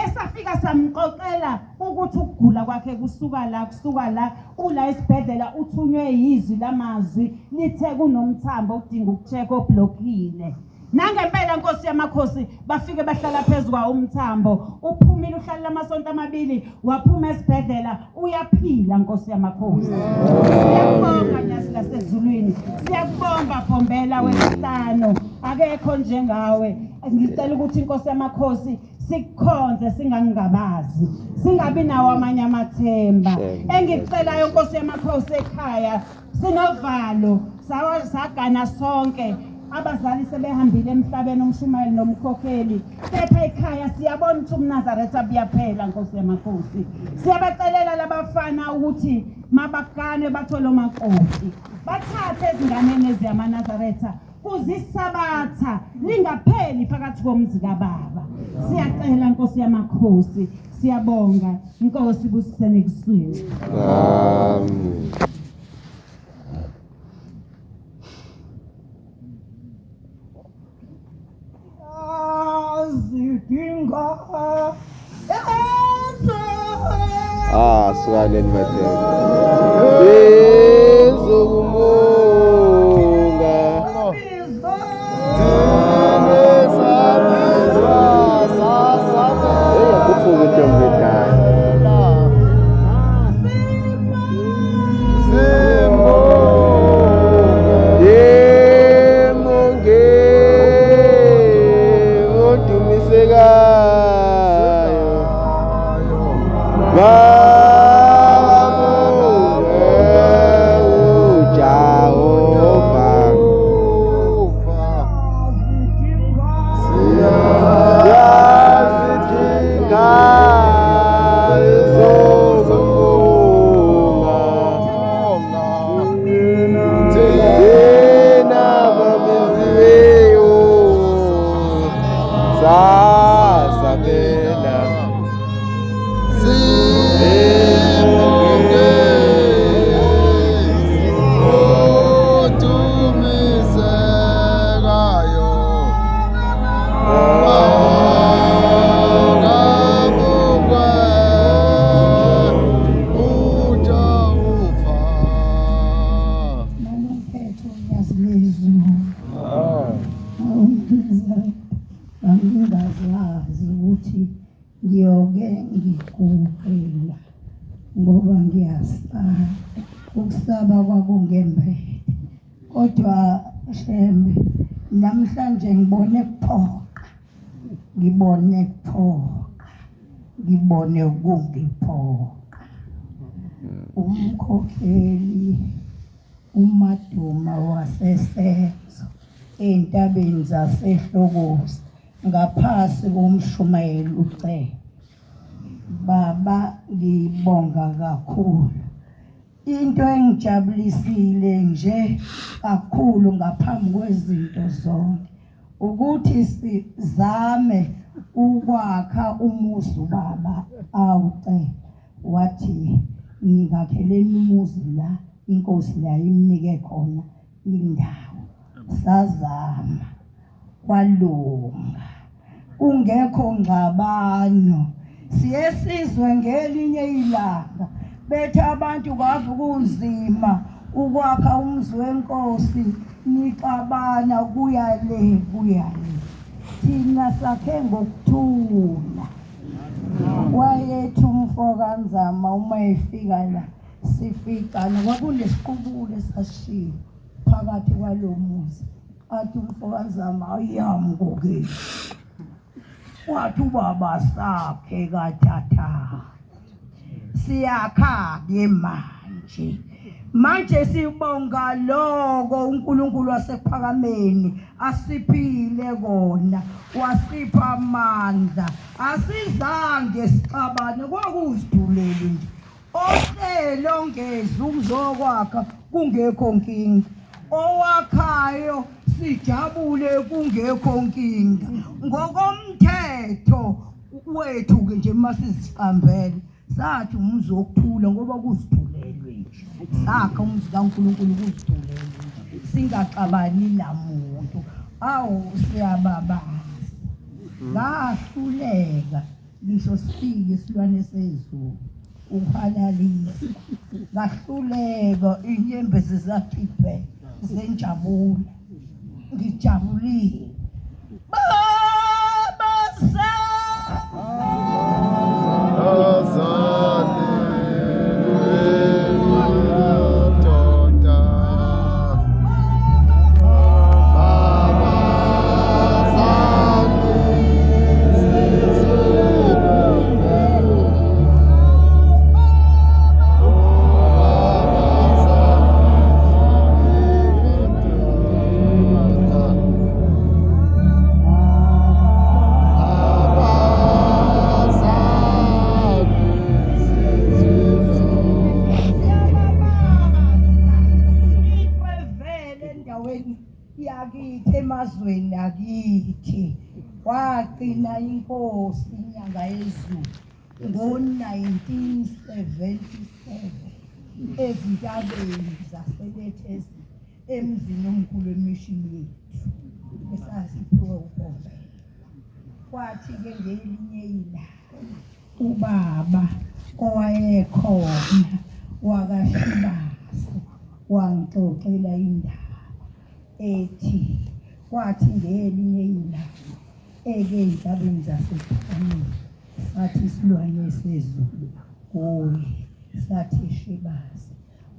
Esafika samxoxela ukuthi ukugula kwakhe kusuka la, kusuka la, ula esibhedlela uthunywe yizwi lamazwi lithe kunomthambo odinga ukucheck oblockile. Nangempela Nkosi yamakhosi, bafike bahlala phezu kwawo umthambo, uphumile, uhlalela amasonto amabili, waphuma esibhedlela, uyaphila Nkosi yamakhosi. Siyakubonga Nyazi lasezulwini, siyakubonga Bhombela wesihlanu, akekho njengawe. Ngicela ukuthi Inkosi yamakhosi sikukhonze singangabazi, singabi nawo amanye amathemba. Engikucelayo Nkosi yamakhosi, ekhaya sinovalo, sagana sonke, abazali sebehambile emhlabeni, umshumayeli nomkhokheli, kepha ekhaya siyabona ukuthi umNazaretha buyaphela. Nkosi yamakhosi, siyabacelela labafana ukuthi mabagane bathole omakoti, bathathe ezinganeni eziyamaNazaretha, kuze isabatha lingapheli phakathi komzi kababa. Siyacela Nkosi yamakhosi, siyabonga Nkosi, busisene kusiwe.
Amen.
Zidinga.
Ah, sukaneni madoda. Bezokumunga. Hey, yakhuphuka intombi edala.
Ngangingazazi ukuthi ngiyoke ngiguqela ngoba ngiyasaba. Ukusaba kwakungembethe. Kodwa Shembe namhlanje ngibone kuphoqa. Ngibone kuphoqa. Ngibone kungiphoqa. Umkhokheli uMaduma waseSenzo ey'ntabeni zaseHlokozi ngaphasi komshumayeli uCele. Baba ngibonga kakhulu. Into engijabulisile nje kakhulu ngaphambi kwezinto zonke ukuthi sizame ukwakha umuzi ubaba awucela. Wathi ngingakheleni umuzi la inkosi la imnike khona indawo. Sazama kwalunga kungekho ngxabano. Siye sizwe ngelinye ilanga bethi abantu kwave kunzima ukwakha umuzi wenkosi nixabana kuya le kuya le. Thina sakhe ngokuthula. Wayethi umfo kaNzama uma efika la sificana kwakunesiqubulo esasishiwo phakathi kwalo muzi. Athi umfo kaNzama ayamukokeli. Wathi ubaba sakhe kathatha. Siyakha-ke manje. Manje sibonga lokho uNkulunkulu wasekuphakameni asiphile kona, wasipha amandla. Asizange sixabane, kwakuziduleli nje. Ohlelo ngezi ukuzokwakha kungekho nkinga. Owakhayo sijabule kungekho nkinga. Ngokomthetho wethu-ke nje uma siziqambele sathi umuzi wokuthula ngoba kuzithulelwe nje. Sakha umuzi kaNkulunkulu kuzithulelwe nje. Singaxabani namuntu. Awu siyababaza. Ngahluleka ngisho sifike isilwane sezulu ukuhalalisa. Ngahluleka inyembezi zathi bhe zenjabulo. Ngijabulile. Baba Yakithi emazweni akithi wagcina inkosi inyanga yezulu ngo-1977 ezintabeni zaseLethezi emzini omkhulu emishini yethu esasiphiwe uBhombela. Kwathi-ke ngelinye ilanga ubaba owayekhona wakaShibase wangixoxela indaba ethi kwathi ngelinye ilanga eke ey'ntabeni zasePhakameni sathi isilwane sezulu kuye sathi Shibase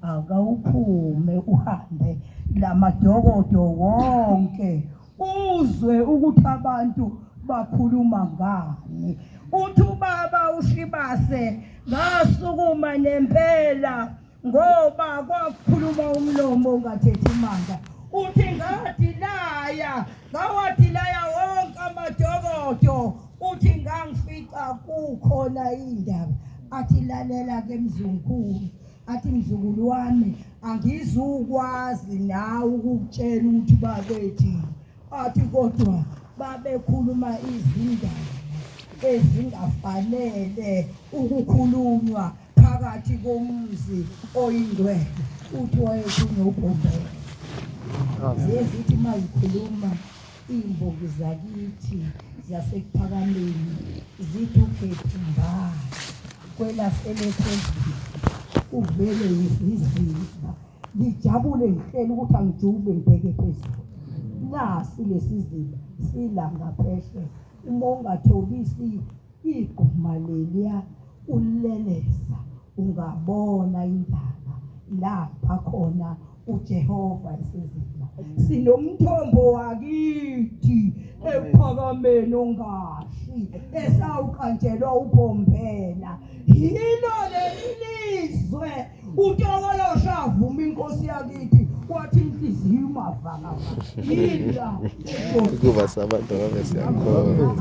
akawuphume uhambe lamadokodo wonke uzwe ukuthi abantu bakhuluma ngani. Uthi ubaba uShibase ngasukuma nempela ngoba kwakukhuluma umlomo ongathethi manga. Uthi ngadilaya, ngawadilaya wonke amadokodo. Uthi ngangifica kukhona indaba. Athi lalela ke mzukulu, athi mzukulu wami angizukwazi nawe ukukutshela ukuthi babethi. Athi kodwa babekhuluma izindaba ezingafanele ukukhulunywa phakathi komuzi oyingcwele. Uthi wayekhulunywa uBhombela. Ziye zithi uma zikhuluma iy'mbongi zakithi zasekuphakameni zithi uGethu mbala kwelaselephezulu uvele yiziziba ngijabule ngihlele ukuthi angijube ngibheke phezulu nasi lesiziba sila ngaphesheya uma ungathobisi igquma leliya ulelesa ungabona indaba lapha khona uJehova isiziba sinomthombo wakithi ekuphakameni ongashi esawuqanjelwa uBhombela yilo leli lizwe uTokoloshe avuma inkosi yakithi wathi inhliziyo imavakava yila
Ukuba sabantu ngabe siyakhona.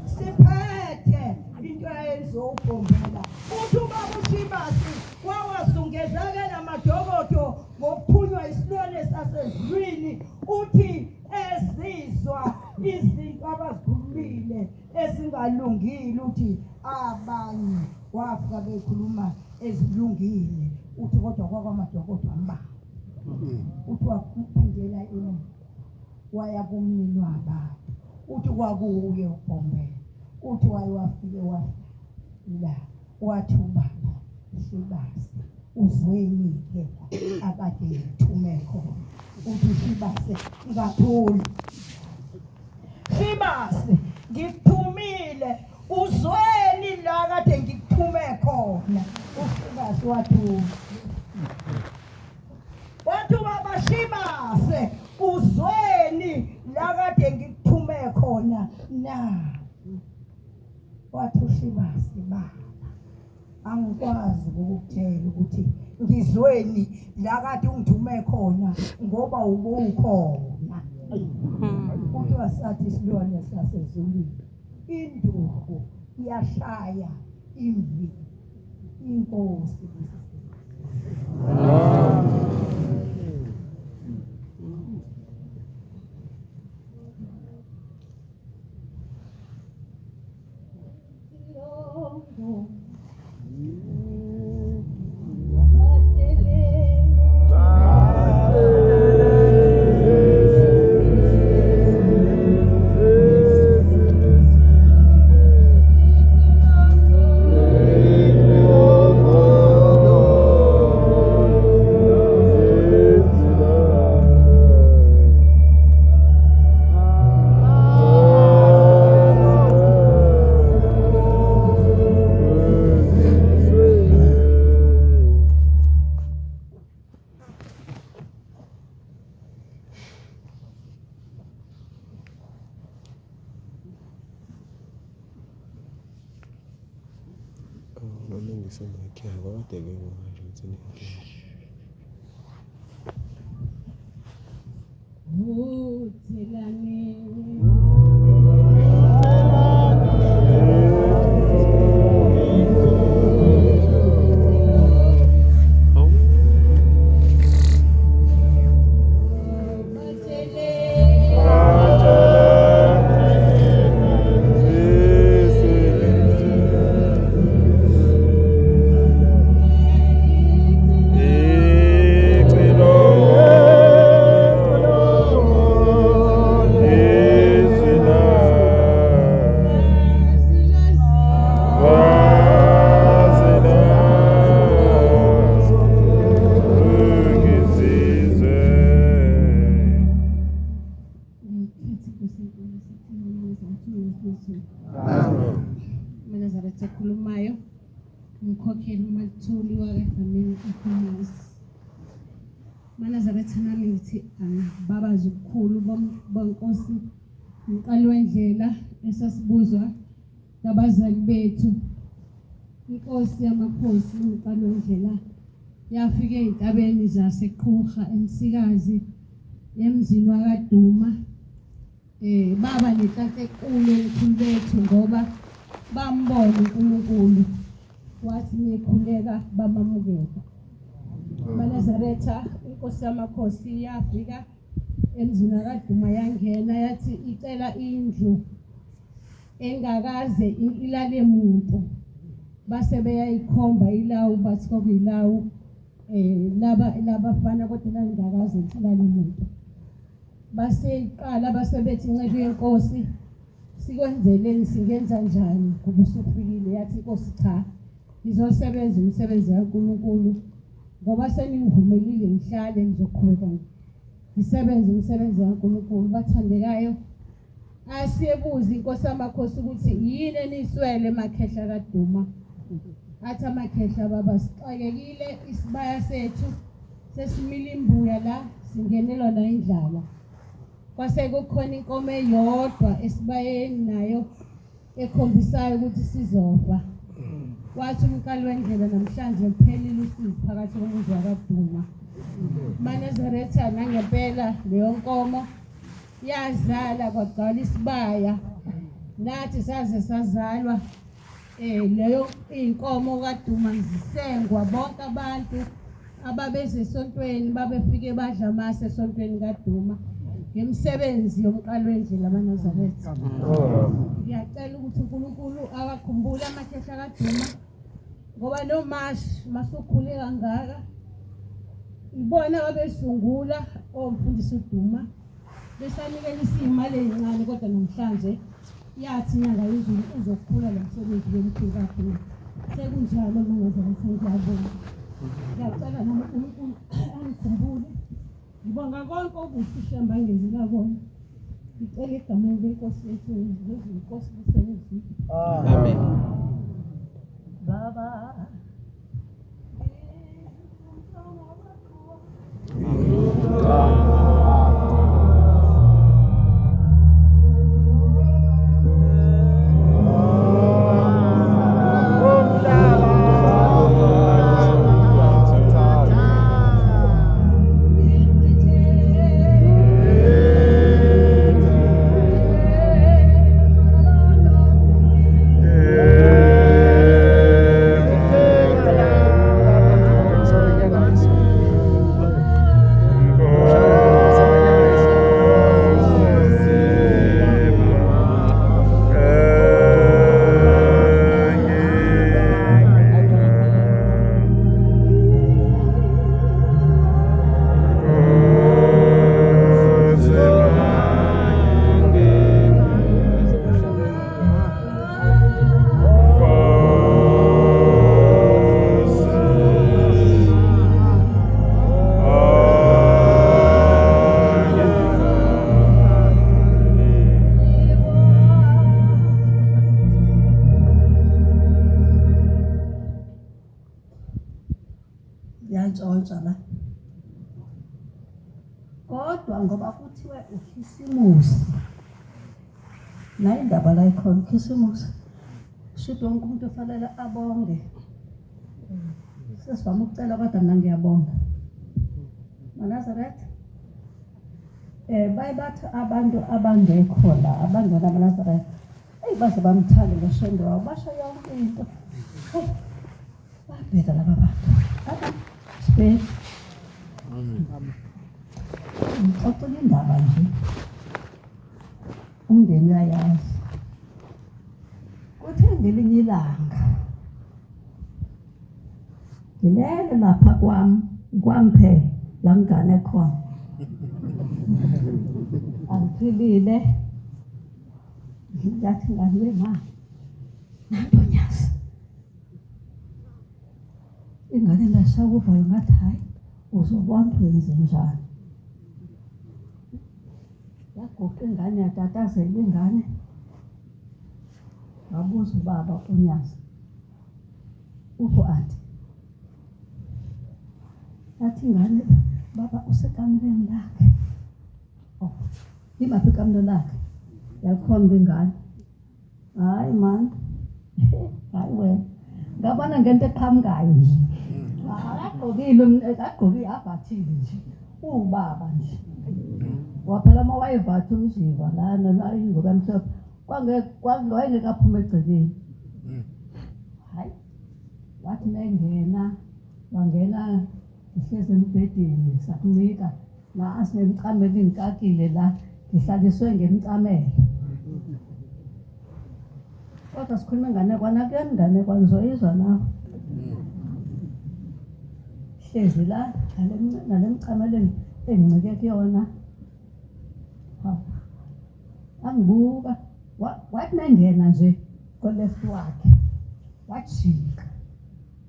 Siphethe into eyenziwa uBhombela. Uthi ubaba uShibasi wawazungezake lamadokodo ngokuphunywa isilwane sasezulwini. Uthi ezizwa izinto abazikhulumile ezingalungile uthi abanye wafika bekhuluma ezilungile uthi kodwa kwakwamadokodo ambalwa uthi waphindela emuva waya kumnini wabantu uthi kwakuwuye uBhombela uthi waye wafike la wathi ubaba Shibase uzweni-ke la akade ngithume khona uthi uShibase ngathula Shibase ngikuthumile uzweni la kade ngikuthume khona uShibase wathula wathi ubaba Shibase uzweni la kade ngikuthume khona na wathi uShibase baba angikwazi ukukutshela ukuthi ngizweni la kade ungithume khona ngoba ubukhona uthi wasathi isilwane sasezulwini induku iyashaya imvi inkosi
Noma ngisenekhiya kwakade bengingasho ukuthi nenkinga.
Manazaretha okhulumayo umkhokheli uMathuli wakaDlamini e-commerce. Manazaretha nami ngithi angibabaze ubukhulu benkosi umqali wendlela esasibuzwa
Ngabazali bethu inkosi yamakhosi umqalo wendlela yafika ezintabeni zaseQhurha eMsikazi emzini wakaDuma baba nenhlanhla enkulu omkhulu bethu ngoba bambona uNkulunkulu wathi nikhuleka bamamukela. MaNazaretha inkosi yamakhosi yafika emzini wakaDuma yangena yathi icela indlu engakaze ilale muntu base beyayikhomba ilawu bathi kwakuyilawu laba labafana kodwa lalingakaze ilale muntu baseyiqala base bethi inceku yenkosi sikwenzeleni singenza njani ngoba usufikile yathi inkosi cha ngizosebenza umsebenzi kaNkulunkulu ngoba seningivumelile ngihlale ngizoqhubeka ngisebenze umsebenzi kaNkulunkulu bathandekayo asiyebuza inkosi amakhosi ukuthi yini eniswele emakhehla kaDuma athi amakhehla baba sixakekile isibaya sethu sesimila imbuya la singenelwa nayindlala kwase kukhona inkomo eyodwa esibayeni nayo ekhombisayo ukuthi sizofa wathi umqali wendlela namhlanje kuphelile usizi phakathi komuzi wakaduma maNazaretha nangempela leyo nkomo yazala kwagcwala isibaya nathi saze sazalwa leyo inkomo kaDuma zisengwa bonke abantu ababesesontweni babefike badla amasi esontweni kaDuma ngemisebenzi yomqalo wendlela amaNazaretha. Ngiyacela ukuthi uNkulunkulu awakhumbule amakhehla kaDuma ngoba nomashi masukhule kangaka ibona ababesungula omfundisi uDuma besanikela isiyimali eyincane kodwa namhlanje yathi inyanga yezulu uzokhula lo msebenzi womkhulu kaDuma. Sekunjalo maNazaretha ngiyabonga. Ngiyacela nami uNkulunkulu angikhumbule. Ngibonga konke okuhle uShembe angenzela kona. Ngicela egameni lenkosi yethu inkosi busenizwi.
Amen.
Baba
Yantshontsha la. Kodwa ngoba kuthiwe uKhisimusi, nayo indaba la ikhona uKhisimusi, shuthi wonke umuntu ufanele abonge. Sesivame ukucela kodwa mina ngiyabonga. MaNazaretha, baye bathi abantu abangekho la, abangena amaNazaretha, eyi baze bamthande lo Shembe wabo, basho yonke into. Hayi, babheka laba bantu. Sibheke. Ngixoxela indaba nje. Umndeni uyayazi. Kuthe ngelinye ilanga ngilele lapha kwami, kwami phela la ngigane khona. Angiphilile. Ngathi ngani we ma, nantonyasi. Ingane lasha uvalo ngathi hayi uzobona wenze njani. Yaguqa ingane yatatazela ingane. Ngabuza ubaba uNyazi. Uphi u-anti? Yathi ingane baba usekamereni lakhe. Oh, limaphi ikamelo lakhe? Yalikhomba ingane. Hayi man. Hayi wena, ngabona ngento eqhamukayo nje. Akagqokile, akagqokile, abhathile nje, uwubaba nje. Waphela uma wayevatha umjiva lana ingubo emhlophe, wayengeke aphume egcekeni. Hayi, wathi mengena, wangena ngihlezi embhedeni sakuncika la asinemcamelo ingikakile la ngihlaliswe ngemcamelo. Kodwa sikhuluma inganekwane, akuyona inganekwane, uzoyizwa nawe. Hlezi la nale mcamelo engincike kuyona. Hawu. Angibuka wathi mengena nje ngo-left wakhe wajika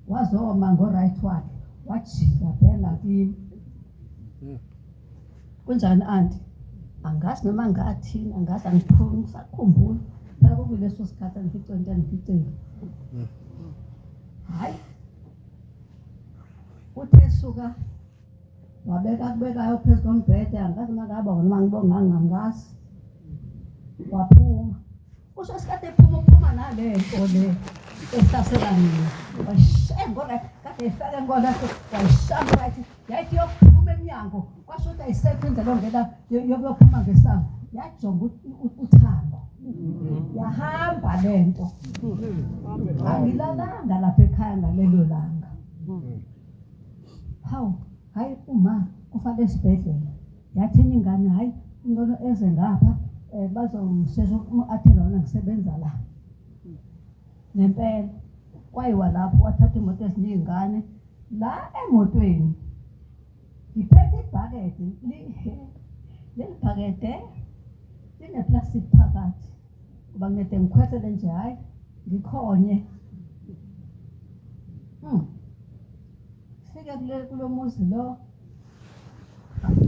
wazoma ngo-right wakhe wajika bheka kimi. Kunjani anti? Angazi noma ngathini, angazi, angiphumi, ngisakhumbula. Phela kukuleso sikhathi angifice into angificile. Hhayi, uthe suka wabeka akubekayo phezu kombhede, angazi noma ngabonga noma angibonganga, angazi. Waphuma. Kusho isikhathi ephuma uphuma nale nto le ehlasela mina. Wayishaya ngora kade efake ngora wayishaya right yayithi yokuphuma emnyango kwasho ukuthi ayisekho indlela yongena yokuyophuma ngesango yajonga uthango yahamba le nto. Angilalanga lapha ekhaya ngalelo langa. Hawu, hayi uma kufanele esibhedlela yathi enye ingane hayi ngcono eze ngapha um bazomshesha athela wona ngisebenza la. Ngempela kwayiwa lapho wathatha imoto ezinye iy'ngane la emotweni ngiphethe ibhakede leli bhakede line-plastic phakathi ngoba ngede ngikhwesele nje hhayi ngikhonye. Fike kule kulo muzi lo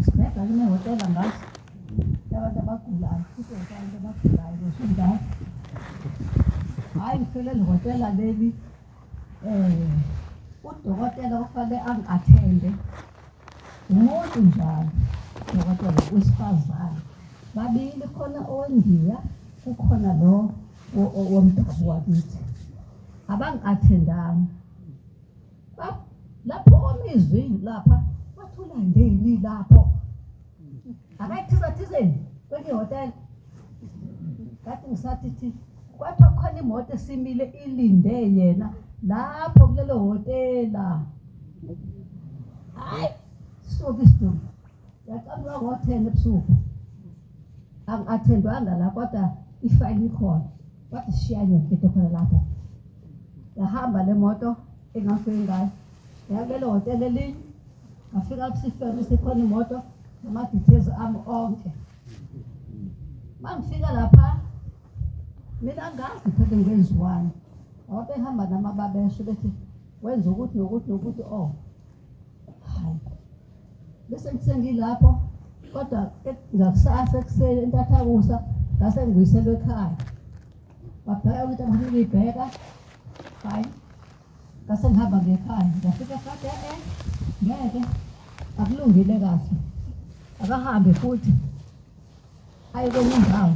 sibhebha kunehhotela ngazi yabantu abagulayo futhi abantu abagulayo ngisho hhayi ngifike leli hhotela leli um udokotela kufanele angi-athende umuntu njalo dokotela wesifazane babili khona owendiya kukhona lo womdabu wakithi abangi-athendanga lapho omizwi lapha wathi ulandeni lapho akayithizathizeni kwenye ihhotela ngathi ngisathi thi kwathiwa kukhona imoto esimile ilinde yena lapho kulelo hhotela hayi suka isidumbu yaqhamuka ngo-10 ebusuku angi-athendwanga la kodwa ifayili ikhona kwathi sishiya yonke into khona lapho yahamba le moto engafiki ngayo yaya kulelo hhotela elinye ngafika kusifeme sekhona imoto nama-details ami onke uma ngifika lapha mina angazi phela ngenziwani ngoba behamba namababesho bethi wenza ukuthi nokuthi nokuthi oh hayi bese sengilapho kodwa ngakusasa ekuseni entathakusa ngase ngibuyiselwe ekhaya babheka ukuthi abafuna ukuyibheka hayi ngase ngihamba ngekhaya ngafika kade e ngeke akulungile kahle akahambe futhi aye kwenye indawo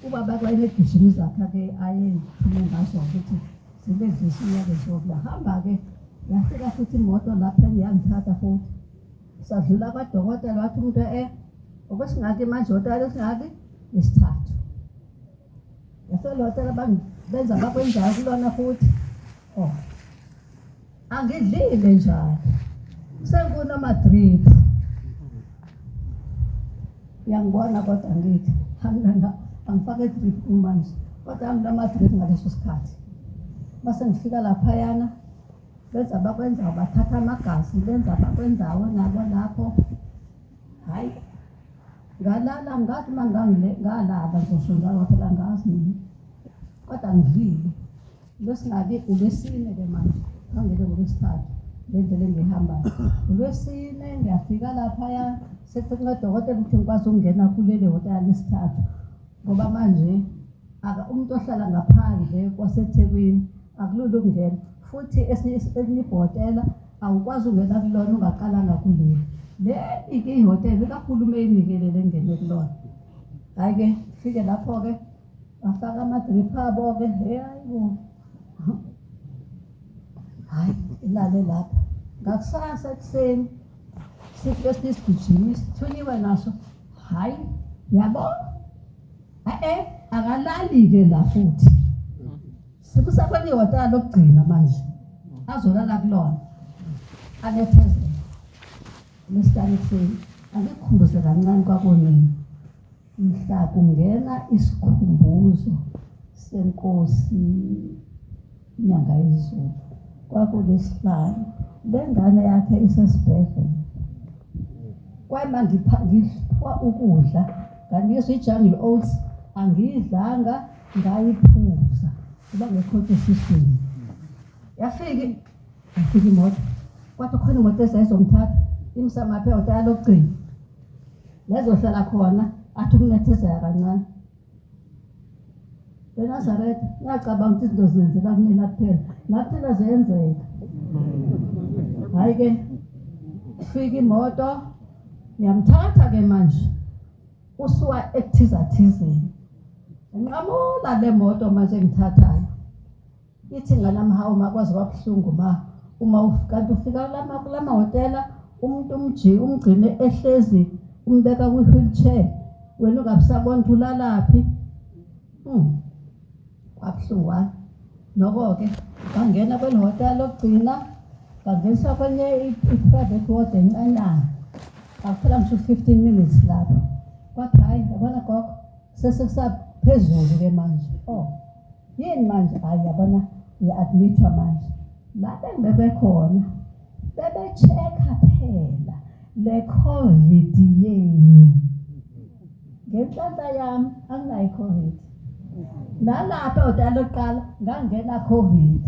ubaba wayenegijima zakhe ake ayethume ngazo ukuthi zibedlisa umyalezo wokuya hamba-ke yafika futhi imoto lapha yangithatha futhi sadlula kwadokotela wathi umuntu e okwesingaki manje hotela esingaki isithathu yafika hotela benza bakwenzayo kulona futhi oh angidlile njalo sekunama-drip uyangibona kodwa ngithi angifake drip manje kodwa anginama-drip ngaleso sikhathi base ngifika laphayana benza abakwenzayo bathatha amagazi benza abakwenzayo nabo lapho hhayi ngalala ngathi uma ngalala ngizosho njalo phela ngazi mina kodwa ngidlile Lwesingaki ulwesine-ke manje ngangeke ngolwesithathu le ndlela engiyihambayo ulwesine ngiyafika laphaya sekuncedokotela ukuthi ngikwazi ukungena kuleli hhotela lesithathu ngoba manje umuntu ohlala ngaphandle kwaseThekwini akulula ukungena futhi esinye elinye ibhotela awukwazi ukungena kulona ungaqalanga kuleli leli-ke ihhotela likahulumeni-ke leli engene kulona hhayi-ke fike lapho-ke bafaka ama-drip abo-ke hayi bo. Ilale lapho. Ngakusasa ekuseni sifike esinye isigijimi sithunyiwe naso. Hhayi, yabo? E-e, akalali-ke la futhi. Sekusekwenye ihhotela lokugcina manje. Azolala kulona. Anethezeke. Lesihlanu ekuseni. Angikukhumbuze kancane kwakunini. Mhla kungena isikhumbuzo senkosi inyanga yezulu. Kwakulesihlanu. Le ngane yakhe isesibhedlela. Kwayima ngiphiwa ukudla, nganikezwa i-jungle oats, angiyidlanga ngayiphuza kuba ngekho esiswini. Yafika yafika imoto, kwathi khona imoto ezayizongithatha imsamaphe ehhotela lokugcina lezohlala khona, athi ukunethezeka kancane. ENazaretha ngacabanga ukuthi izinto zenzeka kumina kuphela, nakuthina ziyenzeka. Hhayi-ke fika imoto ngiyamthatha-ke manje usuka ekuthizathizeni nqamula le moto manje engithathayo ithi nganamhawu makwaze kwabuhlungu ma uma kanti ufika kulama hhotela umuntu umgcine ehlezi umbeka kwi-wheelchair wena ungabusabona ukuthi ulalaphi. Kwabuhlungwana. Noko-ke bangena kweli hhotela lokugcina, bangeniswa kwenye i-private ward encanyana. Akuphela ngisho u-15 minutes lapho. Kwathi hhayi, yabona gogo, sesekusaphezulu-ke manje. Oh, yini manje? Hhayi, yabona uya-admit-wa manje. La bengibekwe khona, bebe-check-a phela le COVID yenu. Ngenhlanhla yami anginayo i-COVID. Nalapha ehhotela lokuqala ngangena COVID.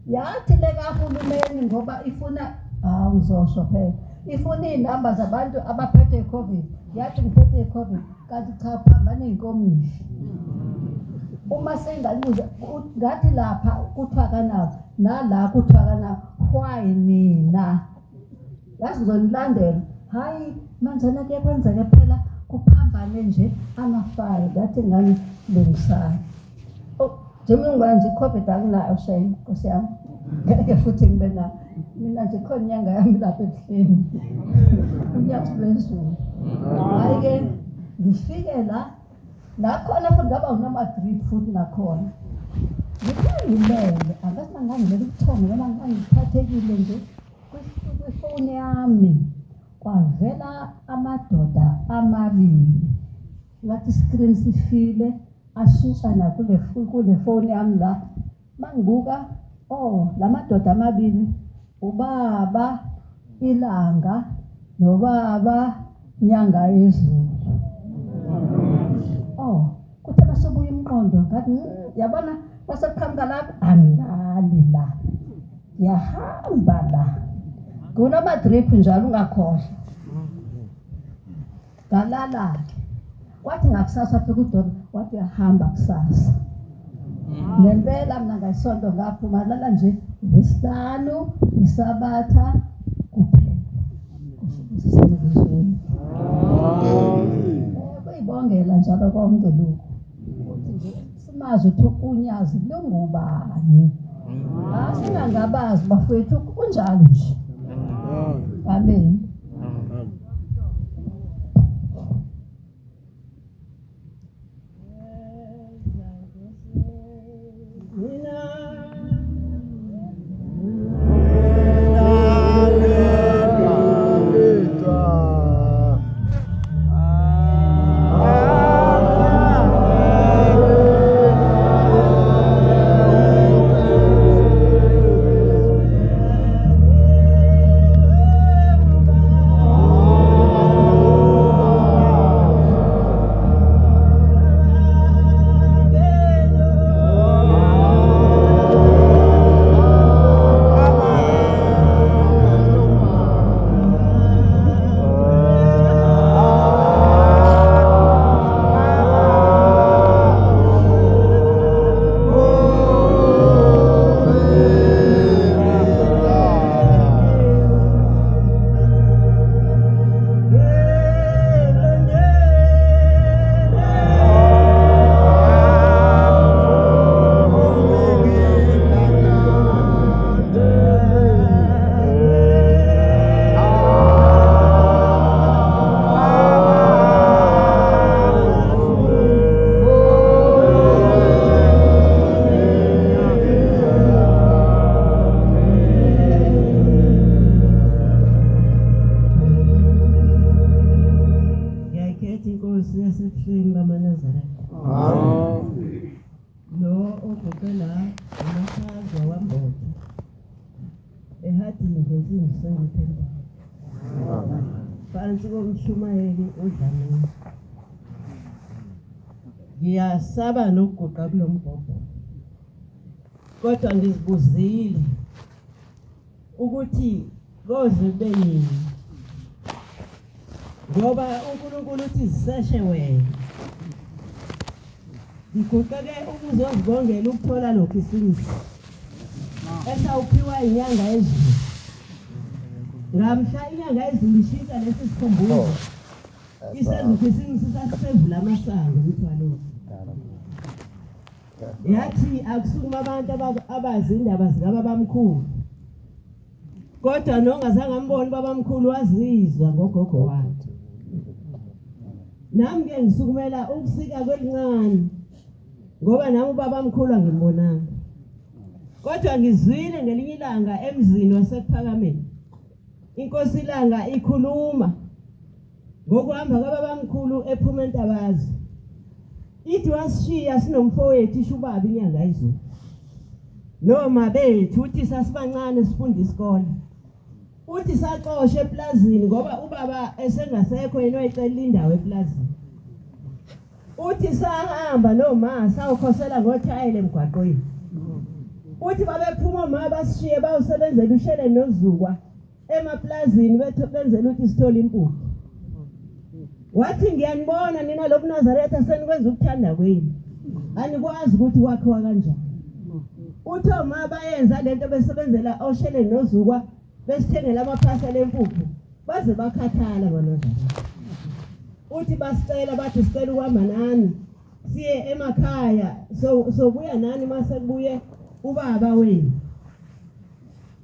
Yathi le kahulumeni ngoba ifuna, hawu ngizosho phela, ifuna iy'namba zabantu abaphethwe i-COVID. Yathi ngiphethwe i-COVID, kanti cha phambana iy'nkomishi. Uma sengalibuza ngathi lapha kuthiwa kanawo, nala kuthiwa kanawo, why nina? Yazi ngizonilandela. Hhayi manjena kuye kwenzeke phela kuphambane nje amafayili ngathi ngani lungisani. Oh, njengoba ngibona nje i-COVID anginayo shame Nkosi yami. Ngeke futhi ngibe nayo. Mina nje khona inyanga yami lapha ebuhleni. Unyazi lwezulu. Hhayi-ke ngifike la nakhona futhi ngaba unama-drip futhi nakhona. Ngithe ngilele, angazi uma ngangilele ubuthongo noma ngangiphathekile nje. Kwifoni yami kwavela amadoda amabili ngathi screen sifile ashintshana kule foni yami la mangibuka, oh la madoda amabili ubaba ilanga nobaba nyanga yezulu. Oh kuthe masobuya umqondo ngathi yabona baseqhamuka lapho angilali la ngiyahamba la kunama-drip njalo ungakhohlwa. Ngalala-ke kwathi ngakusasa fika udokotela wathi uyahamba kusasa. Nempela mina ngesonto ngaphuma lala nje ngesihlanu isabatha kuphela. Kuyibongela njalo konke lokhu ukuthi nje simazi ukuthi unyazi lungubani. Asingangabazi bafowethu kunjalo nje. Amen.
eHarding ngensindiso engithembayo. Phansi komshumayeli uDlamini. Ngiyasaba nokuguqa kulo mbhobho. Kodwa ngizibuzile ukuthi koze kube nini ngoba uNkulunkulu uthi ziseshe wena. Ngiguqeke ukuzozibongela ukuthola lokhu isindiso esawuphiwa inyanga ezulu. Ngamhla inyanga ezulu ishintsha lesi sikhumbuzo isenza ukhisimusi sasisevula amasango umthwalo. Yathi akusukuma abantu abazi indaba zikababamkhulu. Kodwa nongazange ambone ubabamkhulu wazizwa ngogogo wakhe. Nami ke ngisukumela ukusika kwelincane ngoba nami ubabamkhulu angimbonanga. Kodwa ngizwile ngelinye ilanga emzini waseKuphakameni inkosi ilanga ikhuluma ngokuhamba kwababamkhulu ephuma eNtabazi. Ithi wasishiya sinomfowethu isho ubaba inyanga izulu. Noma bethu uthi sasibancane sifunda isikole. Uthi saxosha eplazini ngoba ubaba esengasekho yena wayecela indawo eplazini. Uthi sahamba noma sawukhosela ngothayela emgwaqweni. Uthi babephuma oma basishiye bawusebenzela ushele nozukwa emaplazini benzela ukuthi sithole impuphu. Wathi ngiyanibona nina lobuNazaretha senikwenza ukuthanda kwenu. Anikwazi ukuthi kwakhiwa kanjani. Uthi oma bayenza lento besebenzela osheleni nozukwa besithengela amaphasela empuphu baze bakhathala banazaretha. Uthi basicela bathi sicela ukuhamba nani siye emakhaya so sobuya nani mase kubuye ubaba wenu.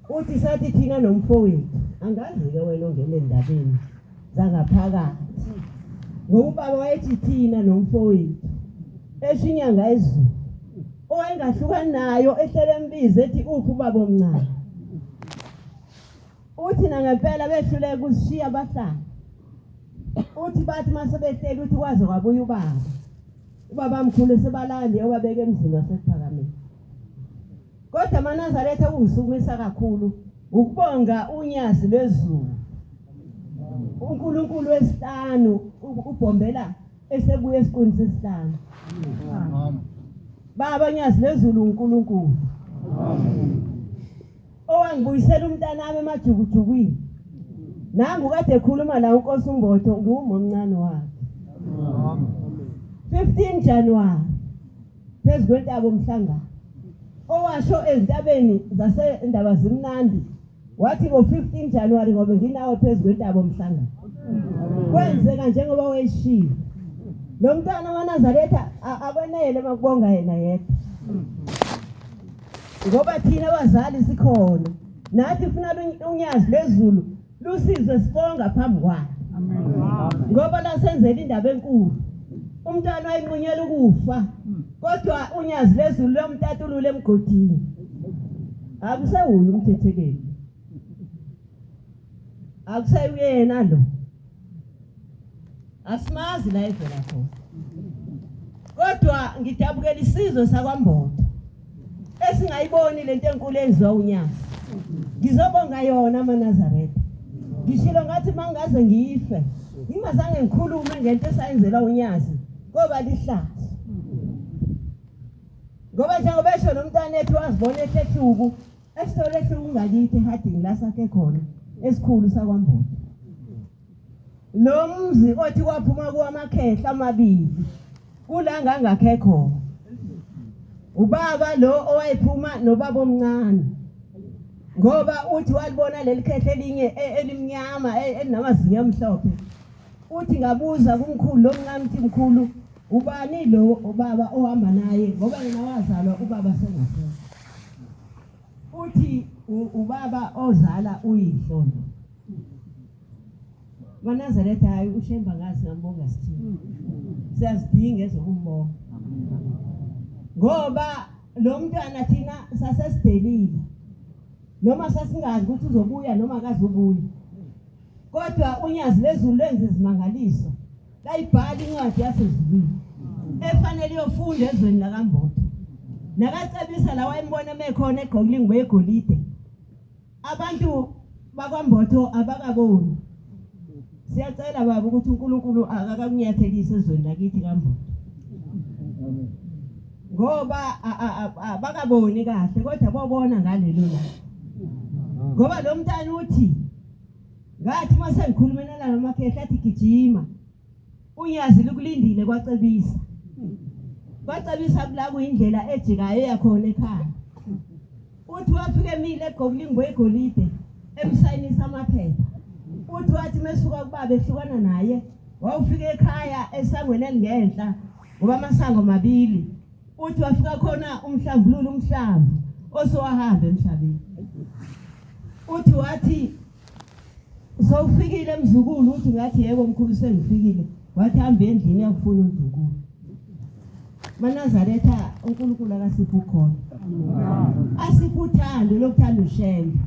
Uthi sathi thina nomfowethu angazi-ke wena ongena endabeni zangaphakathi ngoba ubaba wayethi thina nomfowethu esho inyanga ezulu owayengahlukani nayo ehlele embize ethi uphi ubaba omncane uthi nangempela behluleka ukusishiya bahlala uthi bathi uma sebehleli uthi kwaze kwabuya ubaba ubaba mkhulu esebalande owabeka emzini waseKuphakameni Kodwa amaNazaretha okungisukumisa kakhulu ukubonga unyazi lwezulu. uNkulunkulu wesihlanu ubhombela esebuya esiqwini sesihlanu. Baba nyazi lwezulu uNkulunkulu. Owangibuyisela umntanami emajukujukwini. Nangu kade ekhuluma la uNkosi uMbotho ngiwumomncane wakhe. 15 January phezu kwentaba umhlangano owasho ezintabeni zasendaba zimnandi wathi ngo-15 January ngobe nginawe phezu kwentaba umhlangano kwenzeka njengoba wayeshilo lo mntwana waNazaretha akwenele makubonga yena yedwa ngoba thina abazali sikhona nathi funa unyazi lwezulu Lusizwe sibonga phambi kwakhe. Ngoba lasenzela indaba enkulu. Umntwana wayinqunyela ukufa. Kodwa unyazi lezulu lomtatulula emgodini. Akusewuye umthetheleli. Akuseyuyena lo. Asimazi la evela khona. Kodwa ngidabukela isizwe sakwaMbotho esingayiboni lento enkulu enziwa unyazi. Ngizobonga yona amaNazaretha. Ngishilo ngathi mangaze ngife ngingazange ngikhulume ngento esayenzelwa unyazi koba lihlazo. Ngoba njengoba esho nomntwana ethu wazibona ehlehluku esitolo ehluku ngakithi eHarding la sakhe khona esikhulu sakwaMbotho. Lo mzi othi kwaphuma kuwo amakhehla amabili kula ngangakhe khona. Ubaba lo owayephuma nobaba omncane. Ngoba uthi walibona leli khehla elinye elimnyama elinamazinyo amhlophe. Uthi ngabuza kumkhulu lo mncane uthi mkhulu ubani lo ubaba ohamba naye ngoba yena wazalwa ubaba sengasekho. Uthi ubaba ozala uyihlo lo. MaNazaretha hayi uShemba ngazi ngambonga sithini. Siyazidinga ezokumbonga. Ngoba lo mntwana thina sasesidelile. Noma sasingazi ukuthi uzobuya noma akazubuya. Kodwa unyazi lezulu lenza izimangaliso. Layibhala incwadi yasezulwini efanele iyofunda ezweni lakaMbotho. Nakacebisa la wayembona emekhona egqokile ingubo yegolide. Abantu bakwaMbotho abakaboni. Siyacela baba ukuthi uNkulunkulu akakakunyathelise ezweni lakithi kaMbotho. Ngoba abakaboni kahle kodwa bobona ngalelo la. Ngoba lo mntana uthi ngathi uma sengikhulumela namakhehla athi gijima Unyazi lukulindile kwacebisa. Kwacebisa kula kuyindlela ejikayo eyakhona ekhaya. Uthi wafika emile egqokile ingubo yegolide emsayinisa amaphepha. Uthi wathi mesuka kubaba ehlukana naye wawufika ekhaya esangweni elingenhla ngoba amasango mabili. Uthi wafika khona umhlambululo umhlamvu osowahamba emhlabeni. Uthi wathi Sowufikile mzukulu uthi ngathi yebo mkhulu sengifikile. Wathi hamba endlini yakufuna uNdlunkulu. MaNazaretha uNkulunkulu akasiphe ukholo. Asiphe uthando lokuthanda uShembe.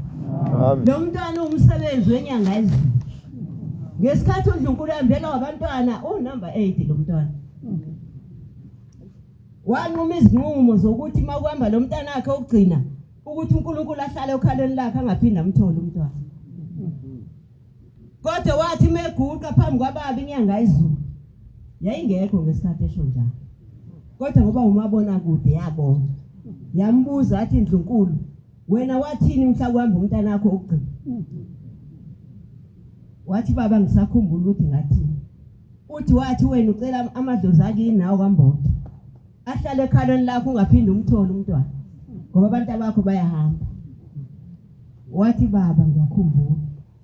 Lo mntwana umsebenzi wenyanga ezulu. Ngesikhathi uNdlunkulu ehambela wabantwana unumber 8 lo mntwana. Wanquma izinqumo zokuthi uma kuhamba lo mntana wakhe okugcina ukuthi uNkulunkulu ahlale okhalweni lakhe angaphinde amthole umntwana. Kodwa wathi meguqa phambi kwababa inyanga izulu yayingekho ngesikhathi esho njalo. Kodwa ngoba umabona kude yabona. Yambuza athi Ndlunkulu wena wathini mhla kuhamba umntana wakho ukugcina? Wathi baba ngisakhumbula ukuthi ngathini. Uthi wathi wena ucela amadlozi akini nawe kwaMbotho. Ahlale ekhalweni lakho ungaphinde umthole umntwana ngoba abantu abakho bayahamba. Wathi baba ngiyakhumbula.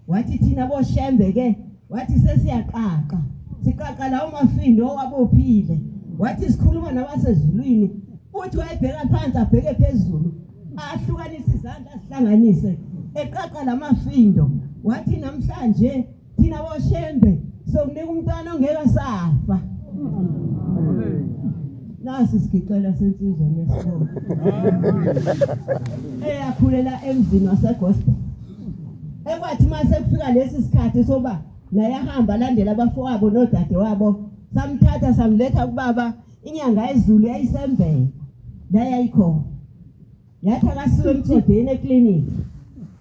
Wathi thina boShembe ke wathi sesiyaqaqa. Siqaqa lawo mafindo owabophile. Wathi sikhuluma nabasezulwini. Uthi wayebheka phansi abheke phezulu. Ahlukanise izandla azihlanganise eqaqa lamafindo. Wathi namhlanje Thina boShembe sokunika umntwana ongeke asafa. Nasi sigixela sensizwa nesibongo. Eyakhulela emzini waseGospel. Ekwathi mase kufika lesi sikhathi soba naye ahamba alandela abafowabo nodadewabo samthatha samletha kubaba inyanga yezulu yayisembeka la yayikhona. Yathi akasiwe emtshebheni ekliniki.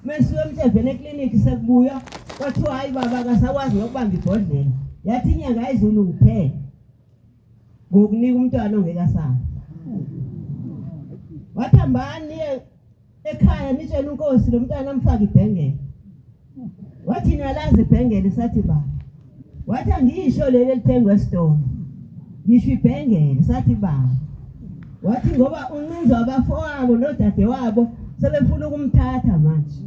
Mesiwe emtshebheni ekliniki sekubuya kwathiwa hayi baba akasakwazi nokubamba ibhodlela. Yathi inyanga yezulu ngithe ngokunika umntwana ongeke asafa. Wathi hambani niye ekhaya nitshele unkosi lo mntwana amfake ibhengele. Wathi niyalazi ibhengele sathi baba. Wathi angisho leli elithengwa esitolo. Ngisho ibhengele sathi baba. Wathi ngoba uncinzwa abafowabo nodadewabo sebefuna ukumthatha manje.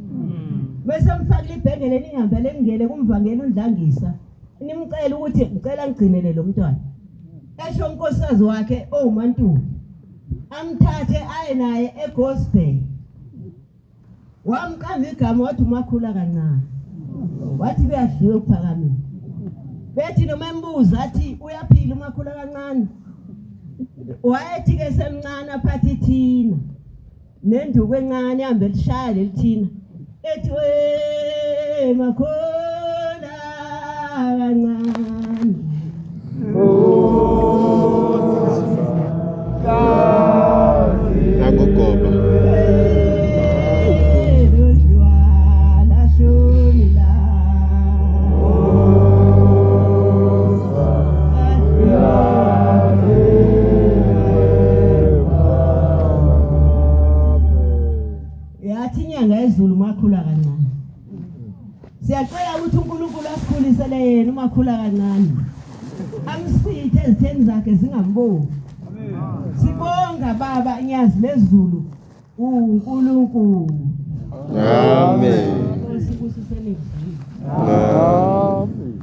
Bese mfakile ibhengele ningihambele ngingene kumvangeli uNdlangisa. Nimcela ukuthi ngicela ngigcinele lo mntwana. Esho unkosikazi wakhe owuMantuli. Amthathe aye naye eGospel. Wamqamba igama wathi umakhula kancane. Wathi kuyadliwa ekuphakameni. Bethi noma embuza athi uyaphila umakhula kancane. Wayethi ke semncane aphathe ithina. Nenduku encane ihambe lishaya lelithina. Ethi we makhula kancane.
Nangogoba.
Yathi inyanga yezulu makhula kancane. Siyacela ukuthi uNkulunkulu asikhulisele yena umakhula kancane. Amsithe ezitheni zakhe zingamboni. Sibonga baba inyazi lezulu uNkulunkulu.
Amen.
Nkosi ibusiseni izwi.
Amen.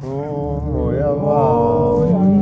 Umoya wami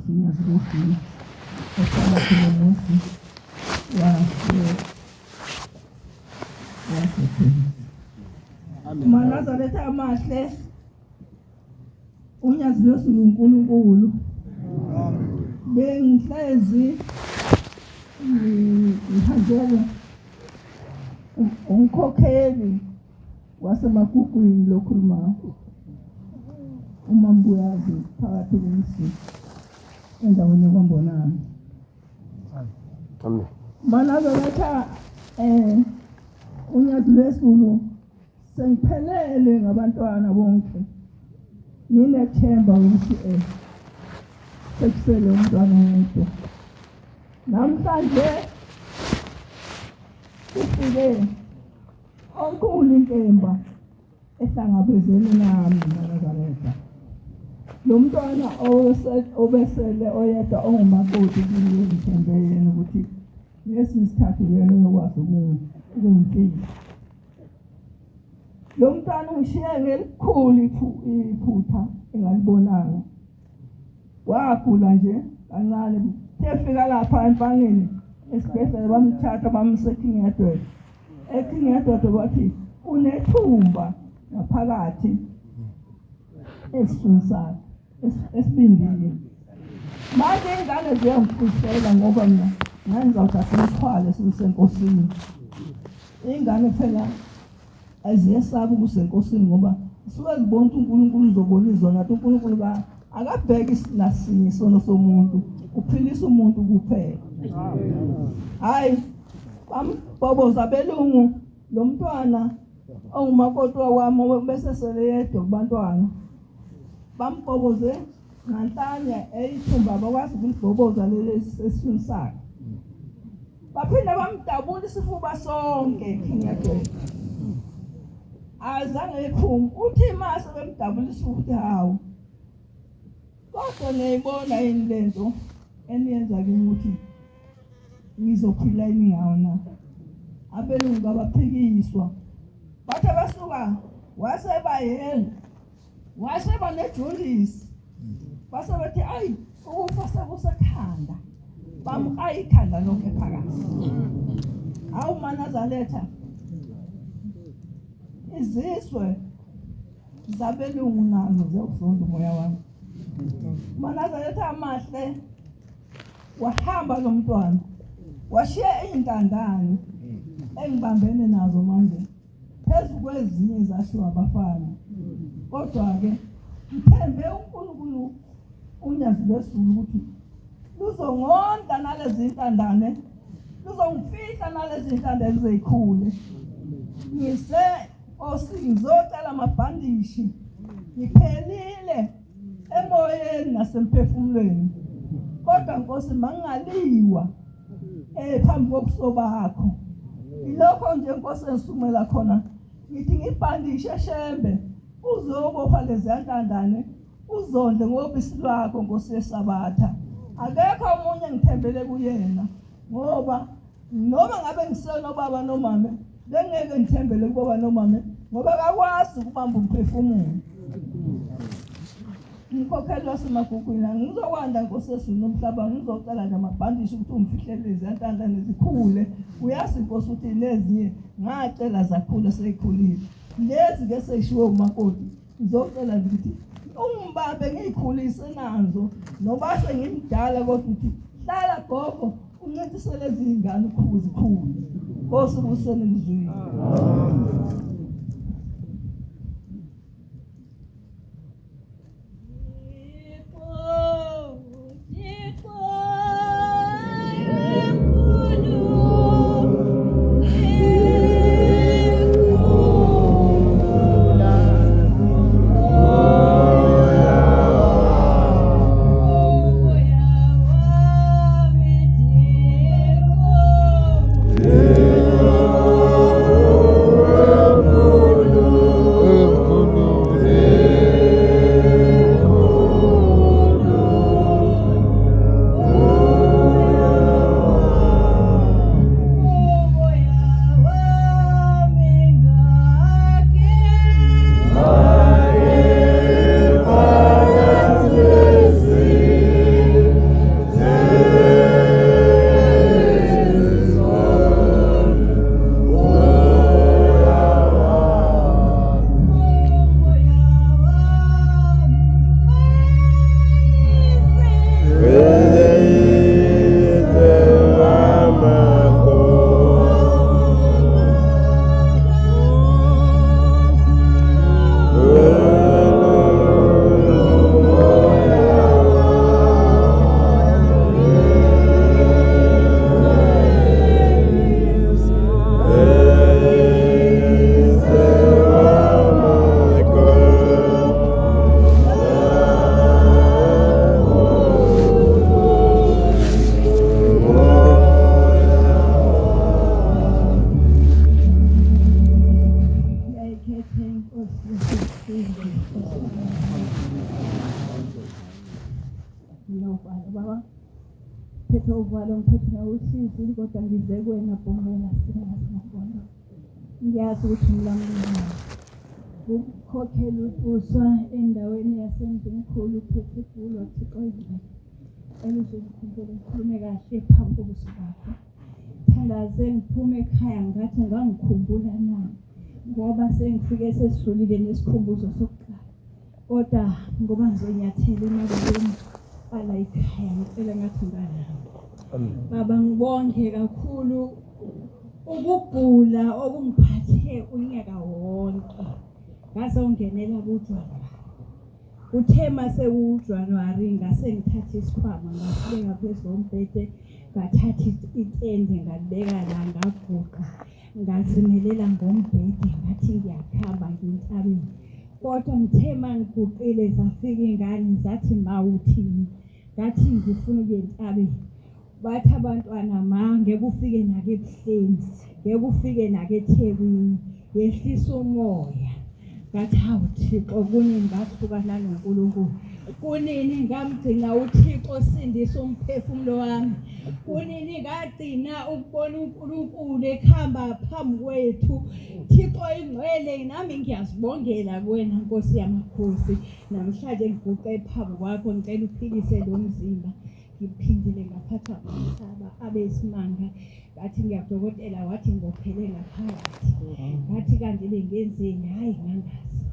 Nkosi uNyazi lwezulu ohlala kulo muzi wase waseThembisa. MaNazaretha amahle uNyazi lwezulu uNkulunkulu bengihlezi ngihanjelwe umkhokheli waseMagugwini lokhulumayo uMambuyazi phakathi komsi endaweni yakwambonami
Amen.
MaNazaretha uNyazi lwezulu sengiphelele ngabantwana bonke nginethemba ukuthi sekusele umntwana yedwa namhlanje kufike onkulu inkemba ehlangabezene nami MaNazaretha lo mntwana obesele oyedwa ongumakoti kimi ngithembe yena ukuthi ngesinye isikhathi yena uyokwazi ukungimfihla lo mntwana ungishiye ngelikhulu iphutha engalibonanga wagula nje kancane efika lapha empangeni esibhedlela bamthatha bamse eKing Edward eKing Edward bathi unethumba ngaphakathi esiswini sakhe esibindini manje ingane ziyangifihlela ngoba mina ngangizawuthatha umthwalo esisenkosini ingane phela aziyesaba ukusenkosini ngoba suke zibona ukuthi uNkulunkulu uzobona izona athi uNkulunkulu ka akabheki nasinye isono somuntu uphilisa umuntu kuphela hayi bamboboza belungu lo mntwana ongumakoti wakwami bese sele yedwa kubantwana bamboboze nganhlanye eyithumba bakwazi ukulibhoboza leli esiswini sakhe baphinde bamdabula isifuba sonke King Edward azange iphume uthi mase bemdabula isifuba uthi hawu kodwa niyayibona yini lento eniyenza kimi ukuthi ngizophila yini ngawo na abelungu kabaphikiswa bathe basuka waseba yena waseba nejondisi base bethi ayi ukufa sekusekhanda bamqaya ikhanda lonke phakathi hawu MaNazaretha izizwe zabelungu nazo ziyawufunda umoya wami MaNazaretha amahle wahamba lo mntwana washiya iy'ntandane engibambene nazo manje phezu kwezinye zashiwa abafana kodwa-ke ngithembe uNkulunkulu uNyazi lwezulu ukuthi luzongonda nalezi ntandane luzongifihla nalezi ntandane zikhule ngise Nkosi ngizocela amabhandishi ngiphelile emoyeni nasemphefumulweni kodwa Nkosi mangingaliwa phambi kobuso bakho ilokho nje Nkosi engisumela khona ngithi ngibhandishe shembe uzobopha leziya ntandane uzondle ngobisi lwakho Nkosi yesabatha akekho omunye ngithembele kuyena ngoba noma ngabe ngisenobaba nomame bengeke ngithembele kubaba nomame ngoba akakwazi ukubamba umphefumulo umkhokheli wasemagugwini angizokwanda Nkosi yezulu nomhlaba ngizocela nje amabhandishi ukuthi ungifihlele leziyantandane zikhule uyazi Nkosi ukuthi nezinye ngacela zakhula seyikhulile lezi ke seyishiwe umakoti ngizocela nje ukuthi ungibambe ngiyikhulise nazo noma sengimdala kodwa ukuthi hlala gogo uncintisele izingane ukhuzikhulu Nkosi ubuseni ngizwile.
Baba. Phethe uvalo ngiphethe nawusizi kodwa ngize kuwena Bhungela singasibondo. Ngiyazi ukuthi umlamuli wami. Ukukhokhela utuswa endaweni yasemzimkhulu uphethe igulo Thixo oyingcwele. Cela uzongikhumbula ngikhulume kahle phambi kobuso bakho. Thandaze ngiphume ekhaya ngathi ungangikhumbula na ngoba sengifike sesidlulile nesikhumbuzo sokuqala. Kodwa ngoba ngizonyathela emabeleni ala ekhaya ngicela ngathi unganami. Baba ngibonge kakhulu ukugula okungiphathe unyaka wonke. Ngazongenela kuJanuwari. Kuthe mase uJanuwari ngase ngithatha isikhwama ngasibeka phezu kombhede ngathatha itende ngalibeka la ngaguqa ngazimelela ngombhede ngathi ngiyakhamba ngintabeni kodwa ngithe mangiguqile zafika ingane zathi ma uthini ngathi ngifuna ukuya entabeni bathi abantwana ma ngeke ufike nake ebuhleni ngeke ufike nake eThekwini yehlisa umoya ngathi hawu Thixo kunini ngahlukana noNkulunkulu kunini ngamgcina uThixo osindisa umphefumulo wami kunini ngagcina ukubona uNkulunkulu ekhamba phambi kwethu Thixo ingcwele nami ngiyazibongela kuwena Nkosi yamakhosi namhlanje ngiguqe phambi kwakho ngicela uphilise lo mzimba ngiphindile ngaphathwa umhlaba abe isimanga ngathi ngiyakudokotela wathi ngophele ngaphakathi ngathi kanti bengenzeni hhayi ngangazi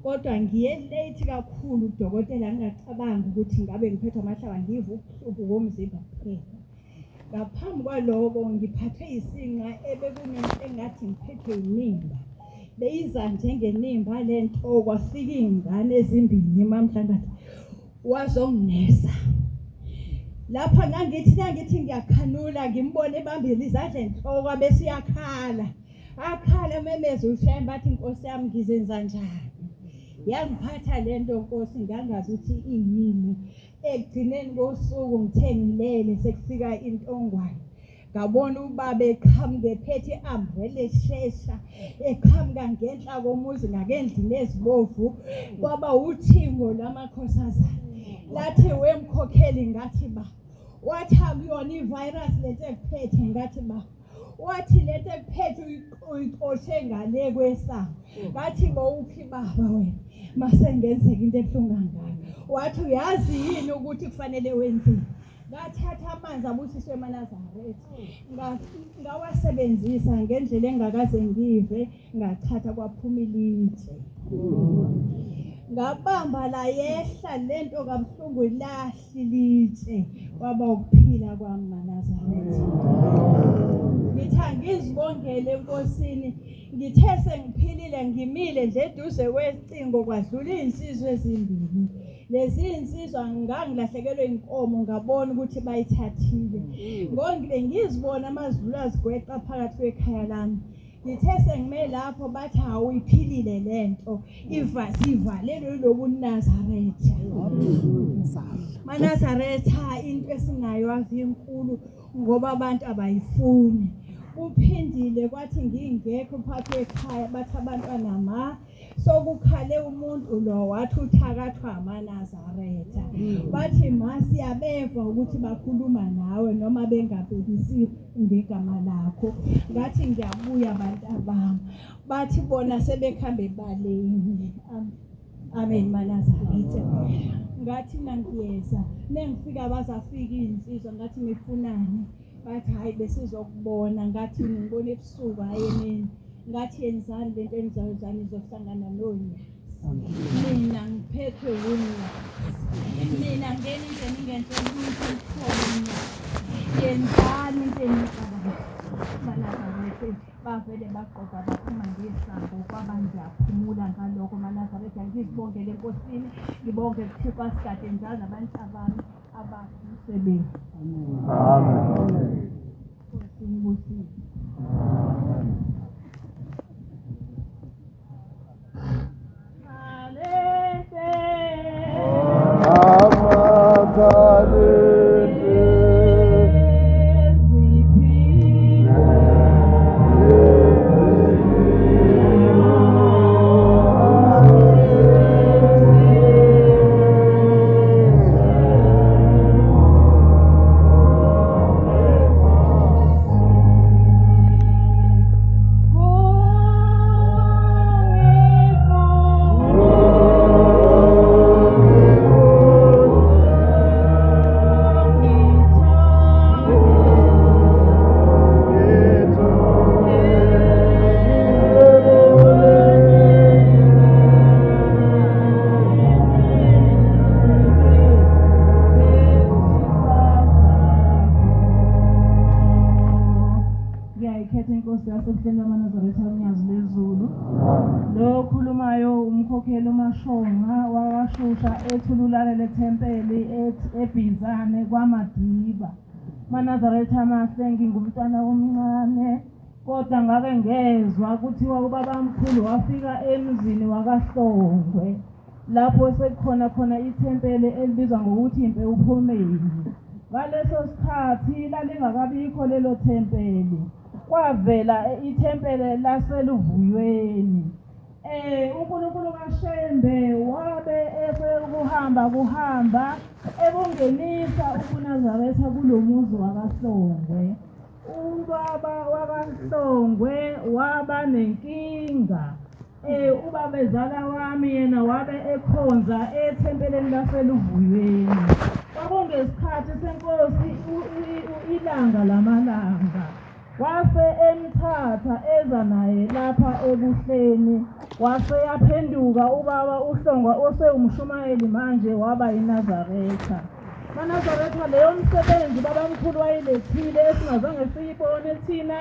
kodwa ngiye late kakhulu kudokotela ngingacabangi ukuthi ngabe ngiphethwe amahlaba ngiva ubuhlungu komzimba kuphela ngaphambi kwaloko ngiphathwe isinqa ebekunento engathi ngiphethwe yinimba beyiza njengenimba le nto kwafika iy'ngane ezimbili mamhlangathi wazonginesa lapha ngangithi nangithi ngiyakhanula ngimbone ebambile izandla enhloko abese uyakhala akhala memeza uShembe athi inkosi yami ngizenza njani yangiphatha lento nkosi ngangazi ukuthi iyini ekugcineni kosuku ngithe ngilele sekufika intongwane ngabona ubaba eqhamuka ephethe i-umbrella eshesha eqhamuka ngenhla komuzi ngakendlini ezibovu kwaba uthingo lwamakhosazana lathi wemkhokheli ngathi ba wathi akuyona i-virus lento ekuphethe ngathi ba wathi lento ekuphethe uyixoshe ngale kwesango ngathi bowuphi baba wena masengenzeka into ebuhlungu kangaka wathi uyazi yini ukuthi kufanele wenzeni ngathatha amanzi abusiswe emaNazaretha ngawasebenzisa ngendlela engakaze ngive ngachatha kwaphuma ilitshe ngabamba la yehla lento kabuhlungu ilahli ilitshe kwaba ukuphila kwami maNazaretha ngithi angizibongele enkosini ngithe sengiphilile ngimile nje eduze kwecingo kwadlula iy'nsizwa ezimbili Lezi insizwa ngangilahlekelwe inkomo ngabona ukuthi bayithathile. Ngongibe ngizibona amazulu azigweqa phakathi kwekhaya lami. Ngithe sengime lapho bathi awuyiphilile lento iva sivalelwe lobu Nazaretha. MaNazaretha into esinayo ave inkulu ngoba abantu abayifuni. Kuphindile kwathi ngingekho phakathi ekhaya bathi abantwana ma sokukhale umuntu lo wathi uthakathwa amaNazaretha bathi ma siyabeva ukuthi bakhuluma nawe noma bengabhekisi ngegama lakho ngathi ngiyabuya abantu abami bathi bona sebekhambe ebaleni amen maNazaretha ngathi nangiyeza nengifika bazafika iy'nsizwa ngathi nifunani bathi hhayi besizokubona ngathi ngibona ebusuku hhayi emini ngathi yenzani lento enizoyenzani nizohlangana nonyazi mina ngiphethwe wunyazi mina ngeni into ningenzela lutho olukhona unyazi yenzani into enicabangayo banazaretha bavele bagqoka baphuma ngesango kwaba ngiyaphumula ngalokho manazaretha ngizibongele enkosini ngibonge kuthixo asigade njalo nabantu abami abahle umsebenzi amen Nkosi ngibusise.
laseBuhleni lwamaNazaretha uNyazi lweZulu. Lo okhulumayo umkhokheli uMashonga wakwaShusha ethululane lethempeli eBhizane kwaMadiba. MaNazaretha amahle ngingumntwana omncane kodwa ngake ngezwa kuthiwa ubabamkhulu wafika emzini wakaHlongwe lapho sekukhona khona ithempeli elibizwa ngokuthi iMpewuphumeni. Ngaleso sikhathi lalingakabikho lelo thempeli, kwavela ithempeli laseLuvuyweni. UNkulunkulu kaShembe wabe esekuhamba kuhamba ebungenisa ubuNazaretha kulo muzi wakaHlongwe. Ubaba wakaHlongwe waba nenkinga. Ubabezala wami yena wabe ekhonza ethempeleni laseLuvuyweni. Kwakungesikhathi senkosi ilanga lamalanga. Wase emthatha eza naye lapha eBuhleni. Wase yaphenduka ubaba uHlongwa osewumshumayeli manje waba yiNazaretha. MaNazaretha leyo msebenzi babamkhulu wayilethile esingazange siyibone thina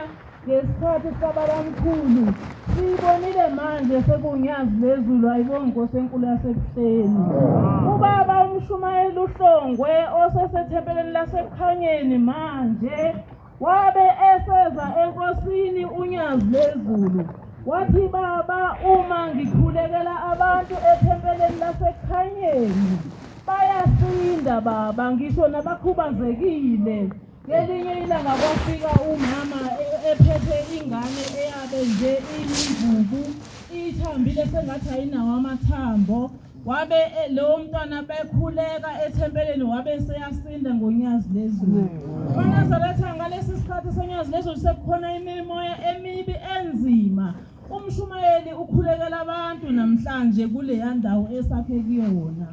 ngesikhathi sikababamkhulu siyibonile manje sekunyazi lezulu ayibonge inkosi enkulu yasebuhleni ubaba umshumayeli uhlongwe osesethempeleni lasekukhanyeni manje wabe eseza enkosini unyazi lezulu wathi baba uma ngikhulekela abantu ethempeleni lasekukhanyeni bayasinda baba ngisho nabakhubazekile Ngelinye ilanga kwafika umama ephethe ingane eyabe nje iyimvubu ithambile sengathi ayinawo amathambo wabe lowo mntwana bekhuleka ethempeleni wabe seyasinda ngonyazi lezulu. KwaNazaretha ngalesi sikhathi sonyazi lezulu sekukhona imimoya emibi enzima. Umshumayeli ukhulekela abantu namhlanje kuleya ndawo esakhe kuyona.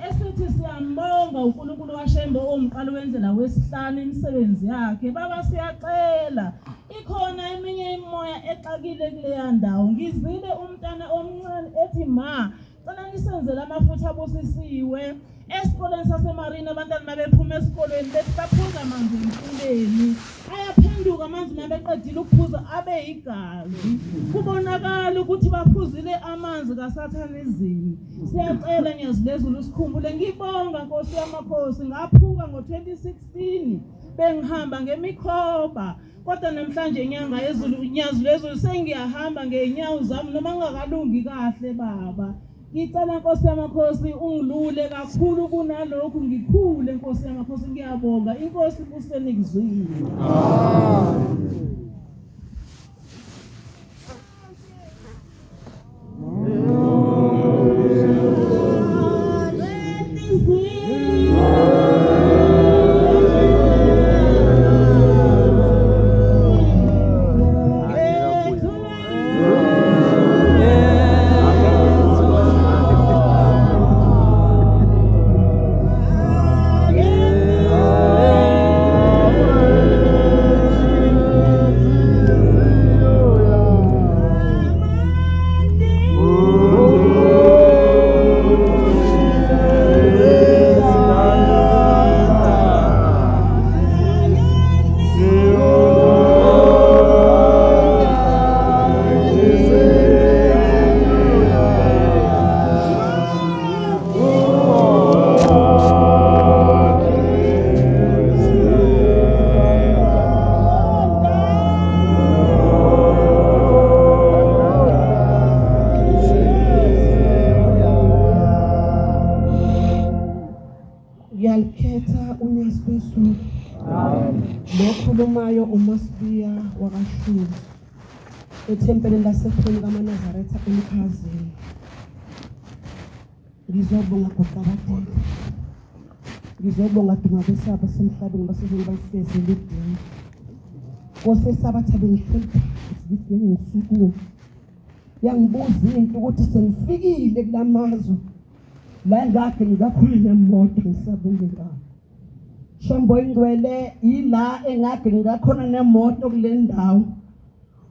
Esithi siyambonga uNkulunkulu kaShembe owumqali wendlela wesihlanu imisebenzi yakhe. Baba siyacela ikhona eminye imimoya exakile kuleya ndawo. Ngizwile umntana omncane ethi ma Cela nisenzele amafutha abusisiwe. Esikoleni saseMarina abantwana mabephuma esikolweni bethi baphuza amanzi emfuleni. Ayaphenduka amanzi mabeqedile ukuphuza abe yigazi. Kubonakala ukuthi baphuzile amanzi kaSathanism. Siyacela Nyazi lezulu usikhumbule. Ngibonga Nkosi yamakhosi ngaphuka ngo-2016 bengihamba ngemikhoba Kodwa namhlanje inyanga yezulu unyazi lwezulu sengiyahamba ngey'nyawo zami noma ngingakalungi kahle baba. Ngicela Nkosi yamakhosi ungilule kakhulu kunalokhu ngikhule Nkosi yamakhosi ngiyabonga inkosi ibuseni kuzwile. Amen.
Ngiyalikhetha unyazi lwezulu. Lokhulumayo uMasibiya wakaHluzi ethempelini lasekhweni kaManazaretha eMkhazini. Ngizobonga goqabadela. Ngizobonga duma besaba semhlabeni basizweni balifezile idini. Nkosi esabatha bengihleli phansi ngithi ngeke ngisukume. Yangibuza into ukuthi sengifikile kulamazwe la ngakhe ngikakhona nemoto ngisabonge ngakho. Shembo ingcwele ila engakhe ngikakhona nemoto kule ndawo.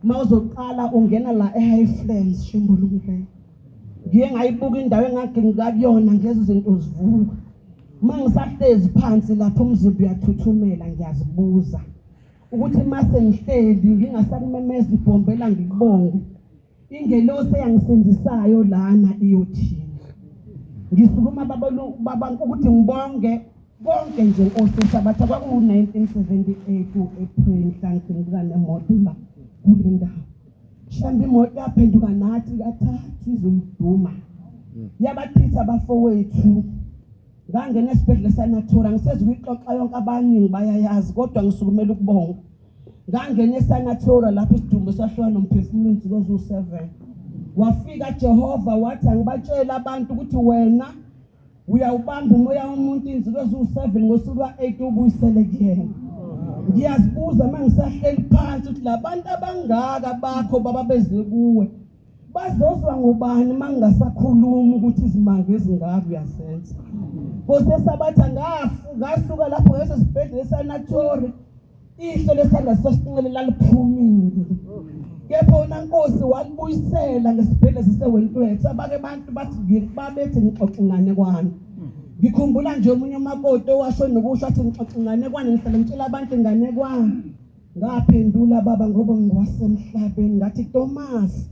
Uma uzoqala ungena la eHighlands Shembo lungene. Ngiye ngayibuka indawo engake ngikakuyona ngezi zinto zivuka. Uma ngisahlezi phansi lapho umzimba uyathuthumela ngiyazibuza. Ukuthi mase ngihleli ngingasakumemeza ibhombela ngikubonge. Ingelosi eyangisindisayo lana iyothini? Ngisukuma baba baba ukuthi ngibonge konke nje Nkosi esabatha kwaku-1978 u-April mhla ngiphenduka nemoto la kule ndawo. Shembe imoto yaphenduka nathi kathathu izoluduma. Yabachitha abafowethu. Ngangena esibhedlela eSanatora ngisezukuyixoxa yonke abaningi bayayazi kodwa ngisukumela ukubonga. Ngangena eSanatora lapho isidumbu sahluka nomphefumulo insuku eziwu-7. Wafika Jehova wathi angibatshele abantu ukuthi wena uyawubamba umoya womuntu insuku eziwu-7 ngosuku lwa-8 ubuyisele kuyena. Ngiyazibuza uma ngisahleli phansi ukuthi labantu abangaka bakho baba beze kuwe bazozwa ngubani uma ngingasakhulumi ukuthi izimanga ezingaka uyazenza Nkosi esabatha ngafu ngasuka lapho ngase sibhedlela esanatori ihlo lesandla sasinxele laliphumile kepha wona Nkosi walibuyisela ngesibhedlela sisewentwethu abake bantu bathi babethi ngixoxa inganekwane ngikhumbula nje omunye umakoti owasho nokusho athi ngixoxa inganekwane ngihlale ngitshela abantu inganekwane Ngaphendula baba ngoba ngiwasemhlabeni ngathi Thomas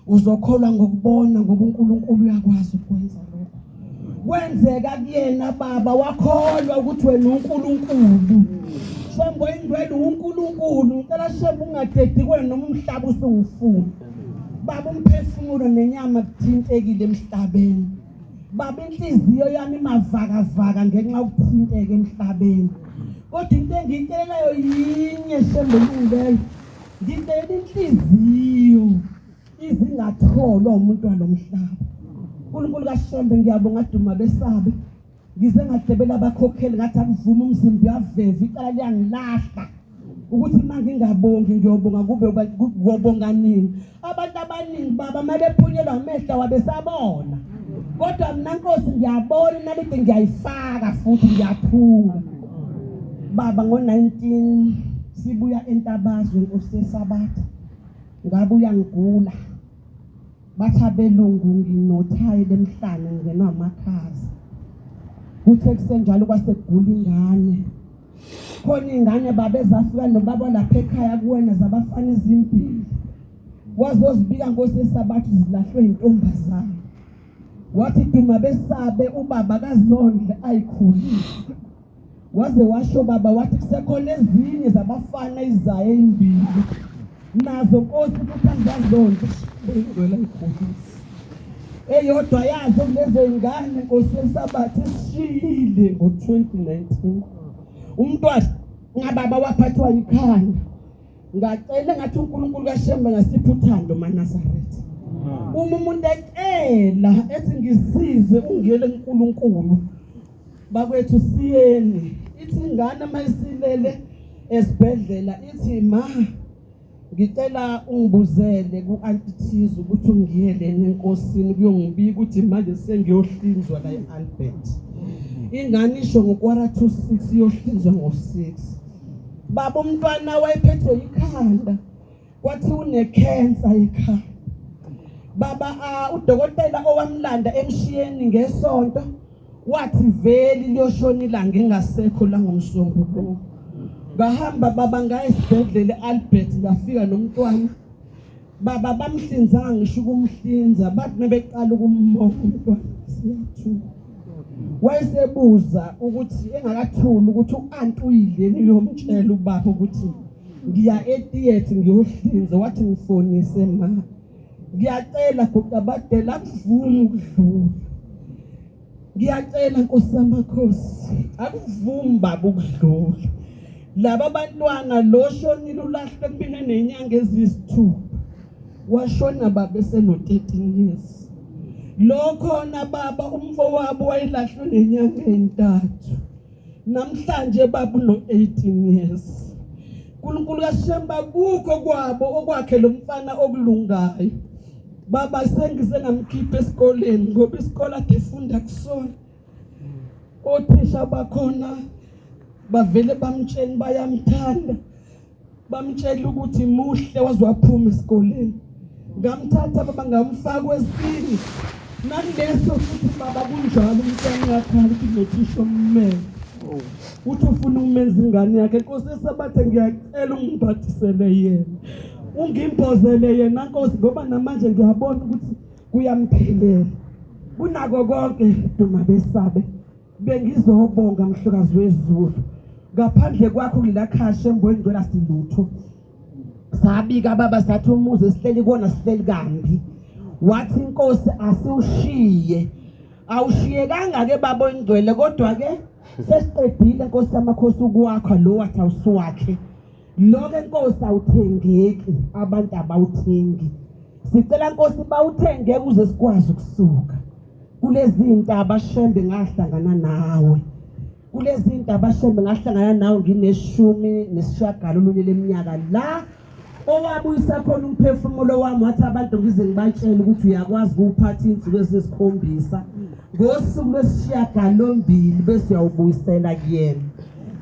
uzokholwa ngokubona ngoba uNkulunkulu uyakwazi ukwenza lokho. Kwenzeka kuyena baba wakholwa ukuthi wena uNkulunkulu. Shembe oyingcwele uNkulunkulu ngicela Shembe ungadedi kuwena noma umhlaba usungifuna. Baba umphefumulo nenyama kuthintekile emhlabeni. Baba inhliziyo yami imavakavaka ngenxa yokuthinteka emhlabeni. Kodwa into engiyicelayo yinye Shembe olungileyo. Ngicela inhliziyo izingatholwa umuntu walomhlaba. uNkulunkulu kaShembe ngiyabonga duma besabe. Ngize ngadebela abakhokheli ngathi akuvuma umzimba uyaveva icala liyangilahla. Ukuthi uma ngingabongi ngiyobonga kube ngobonga nini. Abantu abaningi baba uma bephunyelwa amehlo wabesabona. Kodwa mina Nkosi ngiyabona inaliti ngiyayifaka futhi ngiyathuka. Baba ngo-19 sibuya entabazwe Nkosi yeSabatha. Ngabuya ngigula. Bathi abelungu nginothayi lemhlane ngingenwa amakhaza. Kuthe kusenjalo kwase kugula ingane. Khona ingane babezafika nobaba lapha ekhaya kuwena zabafana ezimbili. Wazozibika Nkosi yeSabatha zilahlwe intombazane. Wathi duma besabe ubaba kazondle ayikhulise. Waze washo baba wathi kusekhona ezinye zabafana izayo ezimbili. Nazo Nkosi futhi azazondla ingcwele ayikhulise. Eyodwa yazo kulezo ingane Nkosi yeSabatha isishiyile ngo-2019. Umntwana ngababa waphathwa yikhanda. Ngacela ngathi uNkulunkulu kaShembe ngasipha uthando maNazaretha. Uma umuntu ecela ethi ngisize ungiyele kuNkulunkulu bakwethu siyeni ithi ingane mayisilele esibhedlela ithi ma ngicela ungibuzele ku-anti thize ukuthi ungiyeleni enkosini kuyongibika ukuthi manje sengiyohlinzwa la e-Albert ingane isho ngo-quarter to 6 iyohlinzwa ngo-6 baba umntwana wayephethwe ikhanda kwathi unekhensa ekhanda baba udokotela owamlanda emshiyeni ngesonto wathi veli liyoshona ilanga engasekho la ngomsombuluko ngahamba baba ngaya esibhedlela e-Albert ngafika nomntwana baba bamhlinzanga ngisho ukumhlinza bathi mebeqala ukumbona umntwana siyathuka wayesebuza ukuthi engakathuli ukuthi u-anti uyidleni uyomtshela ubaba ukuthi ngiya etheatre ngiyohlinza wathi ngifonise ma ngiyacela guqa badela akuvumi ukudlula ngiyacela nkosi yamakhosi akuvumi baba ukudlula laba bantwana lo shonile ulahlwe kumina nenyanga eziyisithupha washona baba eseno-13 years lo khona baba umfowabo wayelahlwe nenyanga eyintathu namhlanje baba uno-18 years uNkulunkulu kaShemba kukho kwabo okwakhe lo mfana okulungayo baba sengize ngamkhipha esikoleni ngoba isikole ade efunda kusona othisha bakhona bavele bamtsheni bayamthanda bamtshela ukuthi muhle waze waphuma esikoleni ngamthatha baba ngamfaka kwesinye nakuleso futhi baba kunjalo umntwana uyakhala ukuthi nothisha ommele.
Uthi ufuna ukumenza ingane yakhe. Nkosi yesabatha ngiyacela ungibhathisele yena. Ungimbozele yena Nkosi ngoba namanje ngiyabona ukuthi kuyamphelela. Kunako konke duma besabe. Bengizobonga mhlokazi wezulu. Ngaphandle kwakho kulela khashe embongcwela silutho. Sabika baba sathi umuzi esihleli kuwona sihleli kambi. Wathi inkosi asiwushiye. Awushiyekanga ke baba oyingcwele kodwa ke sesiqedile nkosi yamakhosi ukwakha lo wathi awusuwakhe. Lo ke nkosi awuthengeki abantu abawuthengi. Sicela nkosi bawuthenge ukuze sikwazi ukusuka. Kulezi ntaba Shembe ngahlangana nawe. Kulezi ntaba Shembe ngahlangana nawe ngineshumi nesishiyagalolunye leminyaka la owabuyisa khona umphefumulo wami wathi abantu ngize ngibatshele ukuthi uyakwazi ukuwuphatha iy'nsuku eziyisikhombisa ngosuku lwesishiyagalombili bese uyawubuyisela kuyena.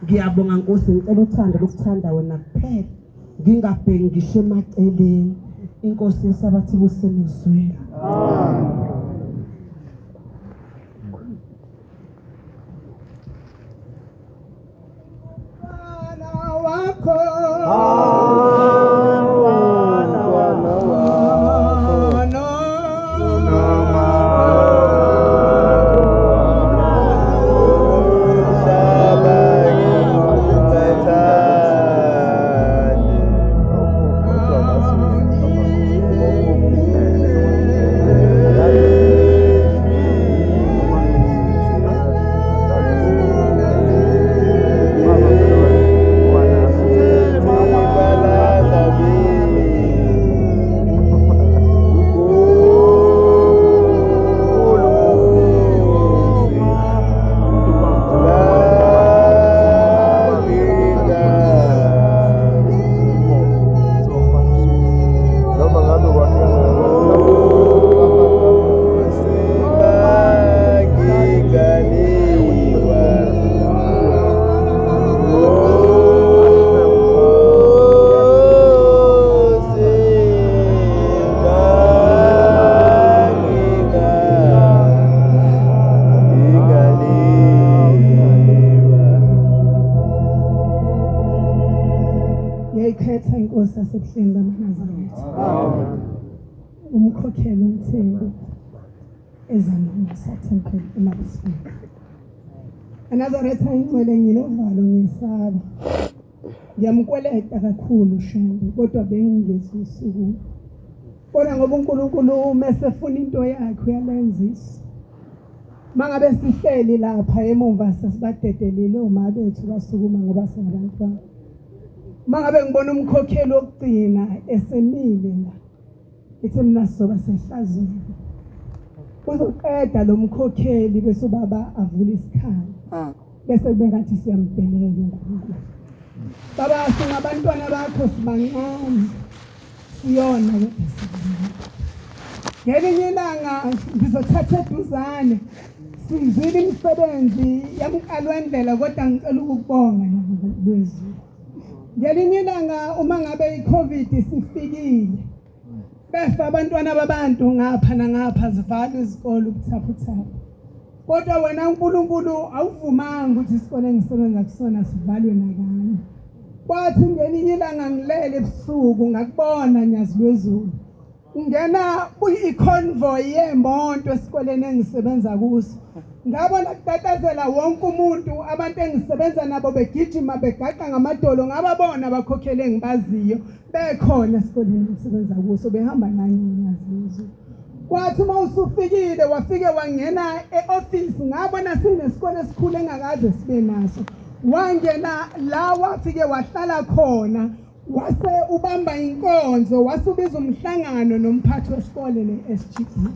Ngiyabonga Nkosi, ngicela uthando lokuthanda wena kuphela, ngingabheki ngisho emaceleni. Inkosi yesabathi kusemizweni.
Wakho Ngiyayikhetha inkosi yasebuhleni bamaNazaretha. Umkhokhelo umthembu ezanomusa temple eMaritzburg. eNazaretha ingcwele nginovalo ngiyesaba. Ngiyamkweleta kakhulu Shembe kodwa bengingezwa usuku. Kodwa ngoba uNkulunkulu uma esefuna into yakhe uyalenzisa. Mangabe sihleli lapha emumva sesibadedelile oma bethu basukuma ngoba singabantwana. Mangabe ngibona umkhokheli wokugcina esemile la. Ithi mina sizoba sehlazweni. Uzoqeda lo mkhokheli bese ubaba avula isikhala. Bese kube ngathi siyamdelela uNkulunkulu. Baba singabantwana bakho sibancane. Siyona kodwa sibancane. Ngelinye ilanga ngizothatha eduzane sizwile imisebenzi yamqalwendlela kodwa ngicela ukukubonga lwezulu. Ngelinye ilanga uma ngabe i-COVID isifikile befa abantwana babantu ngapha nangapha zivalwe izikole ubuthaphuthaphu. Kodwa wena uNkulunkulu awuvumanga ukuthi isikole engisebenza kusona sivalwe nakanye. Kwathi ngelinye ilanga ngilele ebusuku ngakubona Nyazi lwezulu. Ungena kuyi-convoy yemoto esikoleni engisebenza kuso. Ngabona kutatazela wonke umuntu abantu engisebenza nabo begijima begaqa ngamadolo ngababona abakhokheli engibaziyo bekhona esikoleni engisebenza kuso behamba nani Nyazi lwezulu. Kwathi uma usufikile wafike wangena e-ofisi ngabona sinesikole esikhulu engakaze sibe naso. Wangena la wafike wahlala khona wase ubamba inkonzo wase ubiza umhlangano nomphathi wesikole ne-SGB.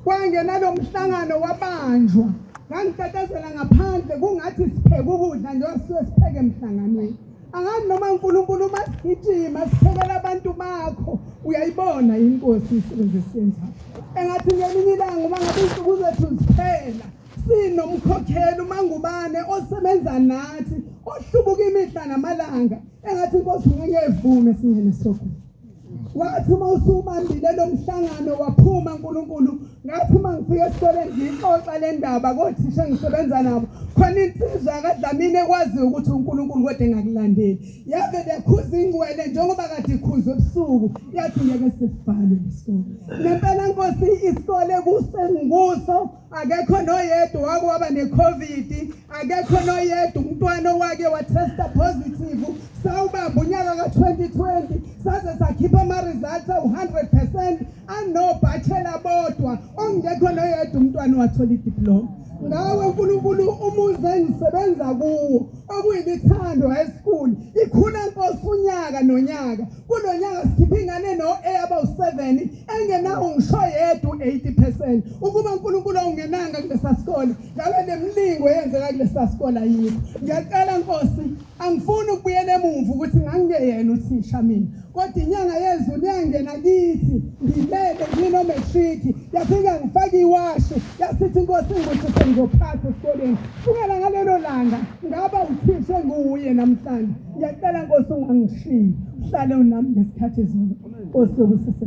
Kwangena lo mhlangano wabanjwa ngangitatazela ngaphandle kungathi sipheke ukudla njengoba sisuke sipheke emhlanganweni. Angazi noma uNkulunkulu uma sigijima siphekela abantu bakho uyayibona inkosi imisebenzi esiyenzayo. Engathi ngelinye ilanga uma ngabe insuku zethu ziphela sinomkhokheli uMangubane osebenza nathi ohlubuka imihla namalanga engathi inkosi ngeke ivume singene esogwini. Wathi uma usubambile lo mhlangano waphuma uNkulunkulu, ngathi uma ngifika esikoleni ngiyixoxa le ndaba kothisha engisebenza nabo, khona insizwa kaDlamini ekwaziyo ukuthi uNkulunkulu kodwa engakulandeli. Yavele yakhuza ingcwele njengoba kade ikhuzwe ebusuku, yathi ngeke sivalwe lesikole. Nempela Nkosi isikole kusenguso akekho noyedwa wake waba ne-COVID, akekho noyedwa umntwana owake wathesta positive. Sawubamba unyaka ka-2020 saze sakhipha ama-results awu-100% anobachelor bodwa, ongekho noyedwa umntwana wathola idiploma. Ngawe uNkulunkulu umuzi engisebenza kuwo okuyilithando high school ikhula Nkosi unyaka nonyaka. Kulo nyaka sikhipha ingane no-A abawu-7 engenawo ngisho yedwa u-80%. Ukuba uNkulunkulu awungenanga kulesa sikole ngabe nemilingo eyenzeka kulesa sikole ayikho. Ngiyacela Nkosi, angifuni ukubuyela emuva ukuthi ngangingeyena uthisha mina, kodwa inyanga yezulu yangena kithi ngilele ngino-matric, yafika ngifaka iwashi, yasithi Inkosi ngibusise ngizophasa esikoleni. Sukela ngalelo langa ngaba uthisha enguwuye namhlanje. Ngiyacela Nkosi ungangishiyi, uhlale unami ngesikhathi zonke. Nkosi yobusise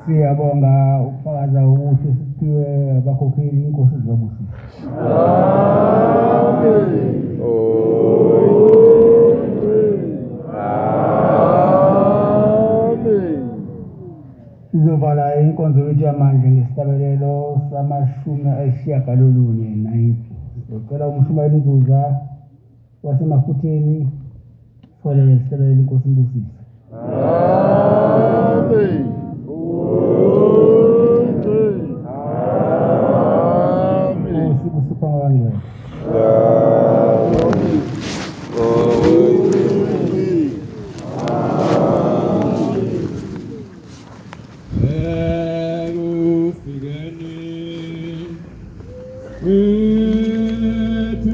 Siyabonga ukufakaza okuhle siphiwe abakhokheli, inkosi zibabusise. Sizovala inkonzo yethu yamanje ngesihlabelelo samashumi ayishiyagalolunye 90. Sizocela umshumayeli uNzuza wasemafutheni siholele isihlabelelo, inkosi imbusise.
Amen. Amen.
Nkosi busipha ngabangcwele.
Ekufikeni kwethu